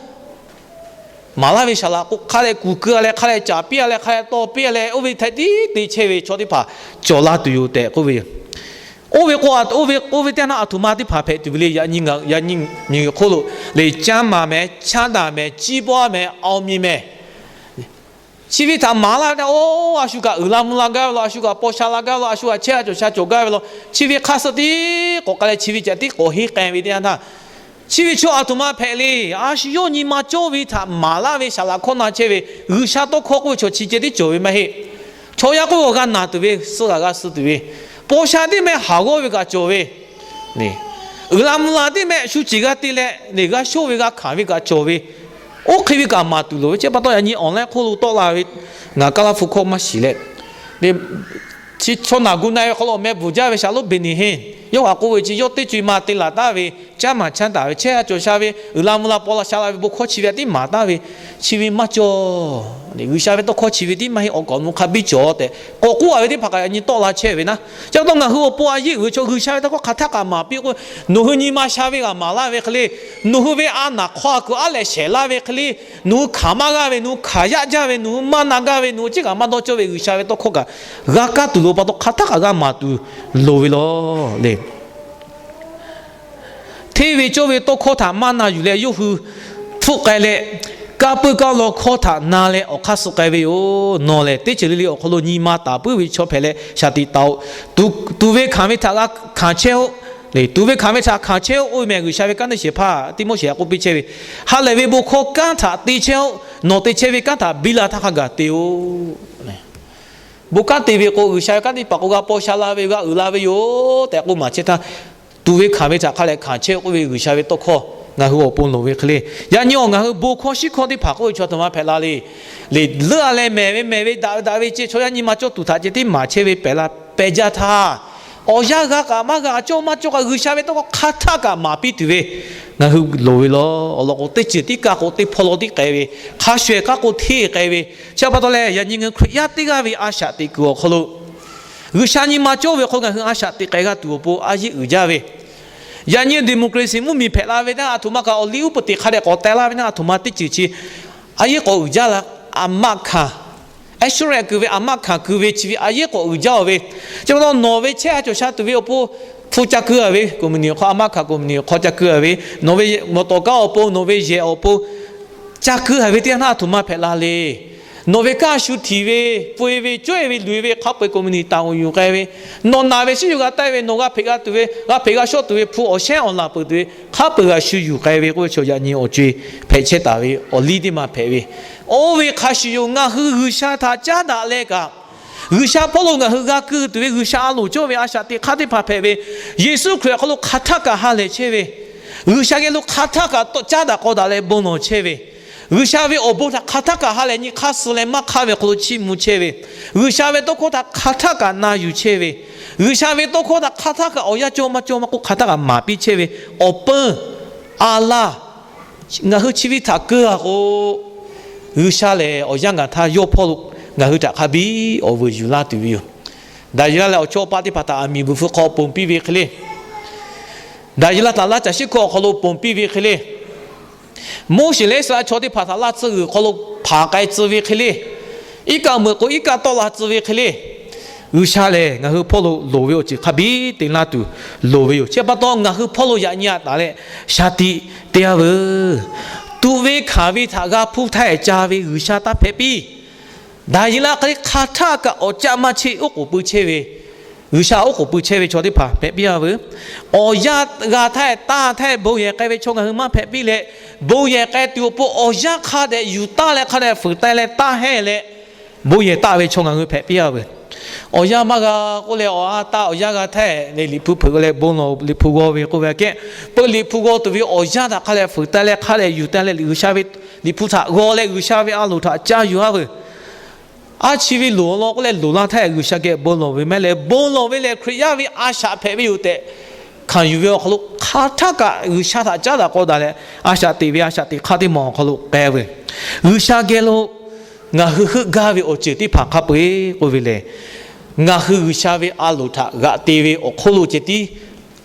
maˍ laˇ ve saˍ laꞈ k'o, hk'a leh kuˬ keu a leh, hk'a leh caˍ piˇ a leh, hk'a leh tawˇ piˇ a leh, oˇ ve htaꞈ tiˉ te chehˇ ve chaw teˇ hpaˍ cawˬ la tuˬ yoˬ tehꞈ k'oˆ ve yoˬ. Oˇ ve k'o, oˇ ve, oˇ ve teˇ naˇ aˬ htoꞈ ma teˇ hpaˍ hpehꞈ tuˬ ve le. Yaꞈ nyi miˬguiˬ hk'oˆ lo le, caˇ maˍ mehˍ, chaˇ daꞈ mehˍ, ciˇ bawˆ mehˍ, awˬ miˬ mehˍ, chi ve htaꞈ maˍ laˇ ve htaˇ, oˇ a shu kaꞈ uiˍ la mvuh la gaˇ ve law, a shu kaꞈ paw sha la gaˇ ve law, a shu kaꞈ chehˇ a cawˬ sha cawˬ gaˇ ve law, chi ve hk'aˇ suh tiˉ k'awꞈ k'ai leh chi ve caꞈ tiˉ k'awꞈ henˇ k'ai ve teˇ yanˇ htaˇ, chi ve chaw aˬ htoꞈ ma hpehꞈ le. A shu yawˇ nyi ma cawˇ ve htaꞈ maˍ laˇ ve saˍ laꞈ hkawˇ na chehˇ ve, G'uiˬsha tawˇ hkawˇ k'oˆ ve chaw chi ceh tiˉ cawˬ ve maˇ heˆ. Chaw yaˇ k'oˆ ve awˬ g'a naˬ tuˬ ve, suh g'a g'a suh tuˬ ve, paw sha tiˉ meh haˍ g'awˇ ve kaꞈ cawˬ ve, uiˍ la mvuh la tiˉ meh shu ceˬ g'a te leh g'a shonˇ ve g'a hkanˍ ve kaꞈ cawˬ ve, oˇ hk'e ve kaꞈ maˍ tuˬ loˍ ve. Chi pa taw yaꞈ nyi awˬ laiˉ hk'oˆ lo tawˆ la ve, ngaˬ Kaˇlaˇ hpu hkawˇ maˇ shiˍ leh, chi chaw naˬ gu na ve hk'aw lo meh bvuhˬ jaˇ ve shaˍlonˍ Beˍneˍheˇ, yawˇ htaꞈ k'oˆ ve chi yawˇ teˇ co-e ma te laˬ taˍ ve, caˇ maˍ chaˇ daꞈ ve, chehˇ a cawˬ sha ve, uiˍ la mvuh la paw la sha la ve bon hkawˇ chi ve htaꞈ tiˉ maˍ taˍ ve, chi ve maˇ cawˬ. G'uiˬsha ve tawˇ hkawˇ chi ve tiˉ maˇ heˆ, awˬ kaˍ awˬ nu hk'a biˇ cawˬ tehꞈ k'awꞈ k'oˆ a ve teˇ hpaˍ kaꞈ yaꞈ nyi tawˆ la chehˇ ve naˉ. Chi pa taw ngaˬ hui awˬ pon a yeˇ uiˍ ve chaw G'uiˬsha ve tawˇ hkawˇ hk'aˬ htaˆ kaꞈ maˍ piˇ k'o, nawˬ hui nyi ma sha ve g'a maˍ laˇ ve hk'e le, nawˬ hui ve a naˍ hk'aw a kuiˬ aˉ lehˬ shehˍ laˇ ve hk'e le, nawˬ hui hkanˍ maˇ g'a ve, nawˬ hui hkanˍ yaˇ jaˇ ve, nawˬ hui maˇ na gaˇ ve, nawˬ hui chi kaꞈ maˇ dawˇ cawˇ ve G'uiˬsha ve tawˇ hkawˇ kaꞈ g'a kaˇ tuˬ loˍ pa taw hk'aˬ htaˆ kaꞈ g'a maˍ tuˬ loˍ ve law le. Hteˇ ve cawˇ ve tawˇ hkawˇ htaꞈ maˇ na yuˬ leh yawˇ hui hpfuhˆ k'ai leh, kaˇ puiˉ kaˇ law hkawˇ htaꞈ na leh awˬ hk'aˇ suh k'ai ve yoˬ. Nawˬ lehˬ teˇ ceuˬ le le awˬ hk'aw lo nyi ma taˍ puiˉ ve chaw hpehꞈ leh shaˍ tiꞈ taˍ-oꞈ. Tuˍ ve hkanˍ ve htaꞈ g'a hkanˍ chehˇ-oˆ. Tuˍ ve hkanˍ ve htaꞈ hkanˍ chehˇ-oˆ. Oˇ ve mehˬ G'uiˬsha ve kanˉ teˇ shehˍ hpaˇ Tiˆmoˉseˍ htaꞈ k'oˆ piˇ chehˇ ve, ha lehˬ ve bon hkawˇ kanˉ htaꞈ te chehˇ-oˆ. Nawˬ te chehˇ ve kanˉ htaꞈ biˇ la htaˇ hk'a gaˬ te-oˆ. Bon kanˉ te ve k'o, G'uiˬsha ve kanˉ teˇ hpaˍ k'o g'a paw sha la ve, g'a uiˍ la ve yoˬ tehꞈ k'oˆ maˍ chehˇ htaˇ, tuˍ ve hkanˍ ve htaꞈ hk'a lehˬ hkanˍ chehˇ-oˆ k'oˆ ve G'uiˬsha ve tawˇ hkawˇ ngaˬ hui awˬ pon loˍ ve hk'e le. Yaꞈ nyi awˬ ngaˬ hui bon hkawˇ shiˉ hkawˇ teˇ hpaˍ k'oˆ ve chaw aˬ htoꞈ ma hpehꞈ la le. Leˬ leuˉ a leh mehˬ ve mehˬ ve daꞈ ve daꞈ ve ceh chaw yaˇ nyi ma cawˇ tuˬ htaꞈ ceh tiˉ maˍ chehˇ ve pehˬ la peh jaˇ htaˇ, awˬ yanˇ g'a kaꞈ maˇ g'a, cawˇ maˇ cawˇ kaꞈ G'uiˬsha ve tawˇ hkawˇ hk'aˬ htaˆ kaꞈ maˍ piˇ tuˬ ve ngaˬ hui loˍ ve law. Awˬ lawn k'o, teˇ ceuˬ tiˉ kaˇ k'o teˇ hpawˇ law tiˉ k'ai ve, hk'a shuˍ ehˍ k'aˉ k'o hteˇ k'ai ve, chi pa taw leh yaꞈ nyi ngaˬ hui Hkriꞈ yaˇ teˇ g'aˇ ve a shaꞈ teꞈ kuiˬ awˬ hk'aw lo G'uiˬsha nyi ma cawˇ ve hk'aw ngaˬ hui a shaꞈ teꞈ k'ai g'a tuˬ awˬ pon a yeˇ uiˍ jaˇ ve, yaꞈ nyi democracy mvuhˇmiˬ hpehꞈ la ve naˉ, aˬ htoꞈ ma kaꞈ awˬ liˇ uˉ peunˍ teꞈ hk'a dehꞈ k'awꞈ teh laˇ ve naˉ, aˬ htoꞈ ma teˇ ceuˬ chi a yeˉ k'awꞈ uiˍ jaˇ la. Aˬ maˆ hkanˍ, assurance kuiˬ ve aˬ maˆ hkanˍ kuiˬ ve chi ve a yeˉ k'awꞈ uiˍ jaˇ-oˬ ve, chi pa taw nawˬ ve chehˇ a cawˬ sha tuˬ ve awˬ pon hpu ca keu a ve, company awˬ hk'aw, aˬ maˆ hkanˍ company awˬ hk'aw ca keu a ve, nawˬ ve mawˬ tawˍ kaˉ awˬ pon, nawˬ ve yehˬ awˬ pon ca keu a ve teˇ yanˇ htaˇ aˬ htoꞈ ma hpehꞈ la le. Nawˬ ve kaˇ shu htiˍ ve, peu-e ve, cawehˇ ve, luˬ-e ve, hk'a peu-eˬ company taˍ-oˬ yuˬ k'ai ve, nawˬ naˬ ve shiˉ yuˬ g'a taˆ ve, nawˬ g'a hpeꞈ g'a tuˬ ve, g'a hpeꞈ g'a shawˆ tuˬ ve hpu awˬ shehnˉ awˬ laˬ peuˬ tuˬ ve hk'a peu-eˬ g'a shu yuˬ k'ai ve k'oˆ ve chaw yaꞈ nyi awˬ co-e hpehꞈ chehˇ taˍ ve awˬ liˇ teˇ ma hpehꞈ ve. Oˇ ve hk'a shuˍ yoˬ, ngaˬ hui G'uiˬsha htaꞈ caˉ daꞈ leh kaꞈ, G'uiˬsha hpawˇ lo ngaˬ hui g'a keu tuˬ ve, G'uiˬsha a loˍ cawˇ ve a shaꞈ teꞈ hk'aˇ teˇ hpaˍ hpehꞈ ve, Yeˍsuˆ Hkriꞈ awˬ hk'aw lo hk'aˬ htaˆ kaꞈ ha lehˬ chehˇ ve, G'uiˬsha geh lo hk'aˬ htaˆ kaꞈ caˉ daꞈ k'aw daꞈ leh bon lawˬ chehˇ ve, G'uiˬsha ve awˬ bon htaꞈ hk'aˬ htaˆ kaꞈ ha lehˬ nyi hk'aˇ suh leh maˇ hk'aˇ ve awˬ hk'aw lo chiˇ mvuh chehˇ ve, G'uiˬsha ve tawˇ hkawˇ htaꞈ hk'aˬ htaˆ kaꞈ na yuˬ chehˇ ve, G'uiˬsha ve tawˇ hkawˇ htaꞈ hk'aˬ htaˆ kaꞈ awˬ yanˇ cawˇ maˇ cawˇ maˇ k'oˆ hk'aˬ htaˆ kaꞈ maˍ piˇ chehˇ ve awˬ pon a laˇ, ngaˬ hui chi ve htaꞈ keu a k'o, G'uiˬsha lehˬ awˬ yanˇ gaˬ htaˇ yawˇ hpawˇ lo ngaˬ hui htaꞈ hk'a biˇ awˬ vuiˬ yuˬ laˇ tuˬ ve yoˬ. Daˍyeˍlaˆ lehˬ awˬ chawˇ paˆ teˇ hpaˍ htaꞈ aˬ miˍ bvuhˬ hpfuhˇ hk'aw ponˬ piˇ ve hk'e le, Daˍyeˍlaˆ htaꞈ laˇ caˬ shiˉ hkawˇ awˬ hk'aw lo ponˬ piˇ ve hk'e le, Moˉseˍ leh Iˉsaˍreˍlaˆ chaw teˇ hpaˍ htaꞈ laˇ tcuhˇ g'uiˬ hk'aw lo hpanˍ k'ai tcuh ve hk'e le, iˉ kaˆ meuꞈ k'o iˉ kaˆ tawˆ la tcuh ve hk'e le, G'uiˬsha lehˬ ngaˬ hui hpawˇ lo loˍ ve awˬ ceuˬ hk'a biˇ te laˇ tuˬ loˍ ve yoˬ. Chi pa taw ngaˬ hui hpawˇ lo yaꞈ nyi a taˍ leh shaˍ tiꞈ te-a veuˬ. Tuꞈ ve hkanˍ ve htaꞈ g'a hpuˇ htaˇ ca ve G'uiˬsha taˇ hpehꞈ piˇ. Daˍyeˍlaˆ hk'e le hk'aˬ htaˆ kaꞈ awˬ caˆ maˇ cheˆ, oˉ k'oˍ pui chehˇ ve, G'uiˬsha oˉ k'oˍ pui chehˇ ve chaw teˇ hpaˍ hpehꞈ piˇ-a veuˬ. Awˬ yanˇ g'a htaˇ taˇ htaˇ bon yehˬ k'ai ve chaw ngaˬ hui maˇ hpehꞈ piˇ leh, bon yehˬ k'ai tuˬ awˬ pon awˬ yanˇ hk'a dehꞈ yuˬ taˇ leh hk'a dehꞈ fuiˍ teh leh taˇ heˆ leh, bon yehˬ taˆ ve chaw ngaˬ hui hpehꞈ piˇ-a veuˬ. Awˬ yanˇ maˇ g'a k'oˆ leh awˬ a taˇ awˬ yanˇ g'a htaˇ leh Liꞈ hpu hpeuꞈ leh bon lawˬ Liꞈ hpu g'aw ve k'oˆ ve aꞈ kehˉ, peu Liꞈ hpu g'aw tuˬ ve awˬ yanˇ htaꞈ hk'a dehꞈ fuiˍ teh leh hk'a dehꞈ yuˬ teh leh G'uiˬsha ve Liꞈ hpu htaꞈ g'aw leh G'uiˬsha ve a loˍ htaꞈ caˇ yuˬ-a veuˬ. A chi ve loˍ law k'oˆ leh loˍ laˇ htaˇ G'uiˬsha geh bon lawˬ ve mehˉ leh, bon lawˬ ve lehˬ Hkriꞈ yaˇ ve a shaꞈ hpehꞈ ve yoˬ tehꞈ hkanˍ yuˬ ve awˬ hk'aw lo hk'aˬ htaˆ kaꞈ G'uiˬsha htaꞈ caˉ daꞈ k'aw daꞈ leh a shaꞈ teꞈ ve a shaꞈ teꞈ hk'aˇ teˇ maˬ awˬ hk'aw lo k'ai veuˬ. G'uiˬsha geh lo Ngaˬ hui heuˆ gaˇ ve awˬ ceuˬ teˇ hpaˍ hk'a peu-eˬ k'oˆ ve lehˬ, ngaˬ hui G'uiˬsha ve a loˍ htaꞈ g'aꞈ te ve awˬ hk'oˆ lo ceh tiˉ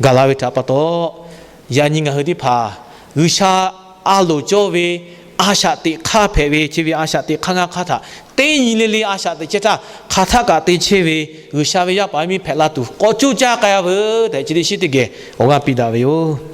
gaˬ la ve htaꞈ pa taw, yaꞈ nyi ngaˬ hui teˇ hpaˍ G'uiˬsha a loˍ cawˇ ve a shaꞈ teꞈ hk'aˇ hpehꞈ ve chi ve a shaꞈ teꞈ hk'aˇ ngaˇ hk'aˇ htaꞈ teˇ nyi le le a shaꞈ teꞈ chehˇ htaˇ, hk'aˬ htaˆ kaꞈ te chehˇ ve G'uiˬsha ve yaˇ paˍ yaˇ miˇ hpehꞈ la tuˬ k'awꞈ coˇ caˇ k'ai-a veuˬ tehꞈ chi teˇ shiˉ teˇ geh awˬ g'aˇ piˇ daꞈ ve yoˬ.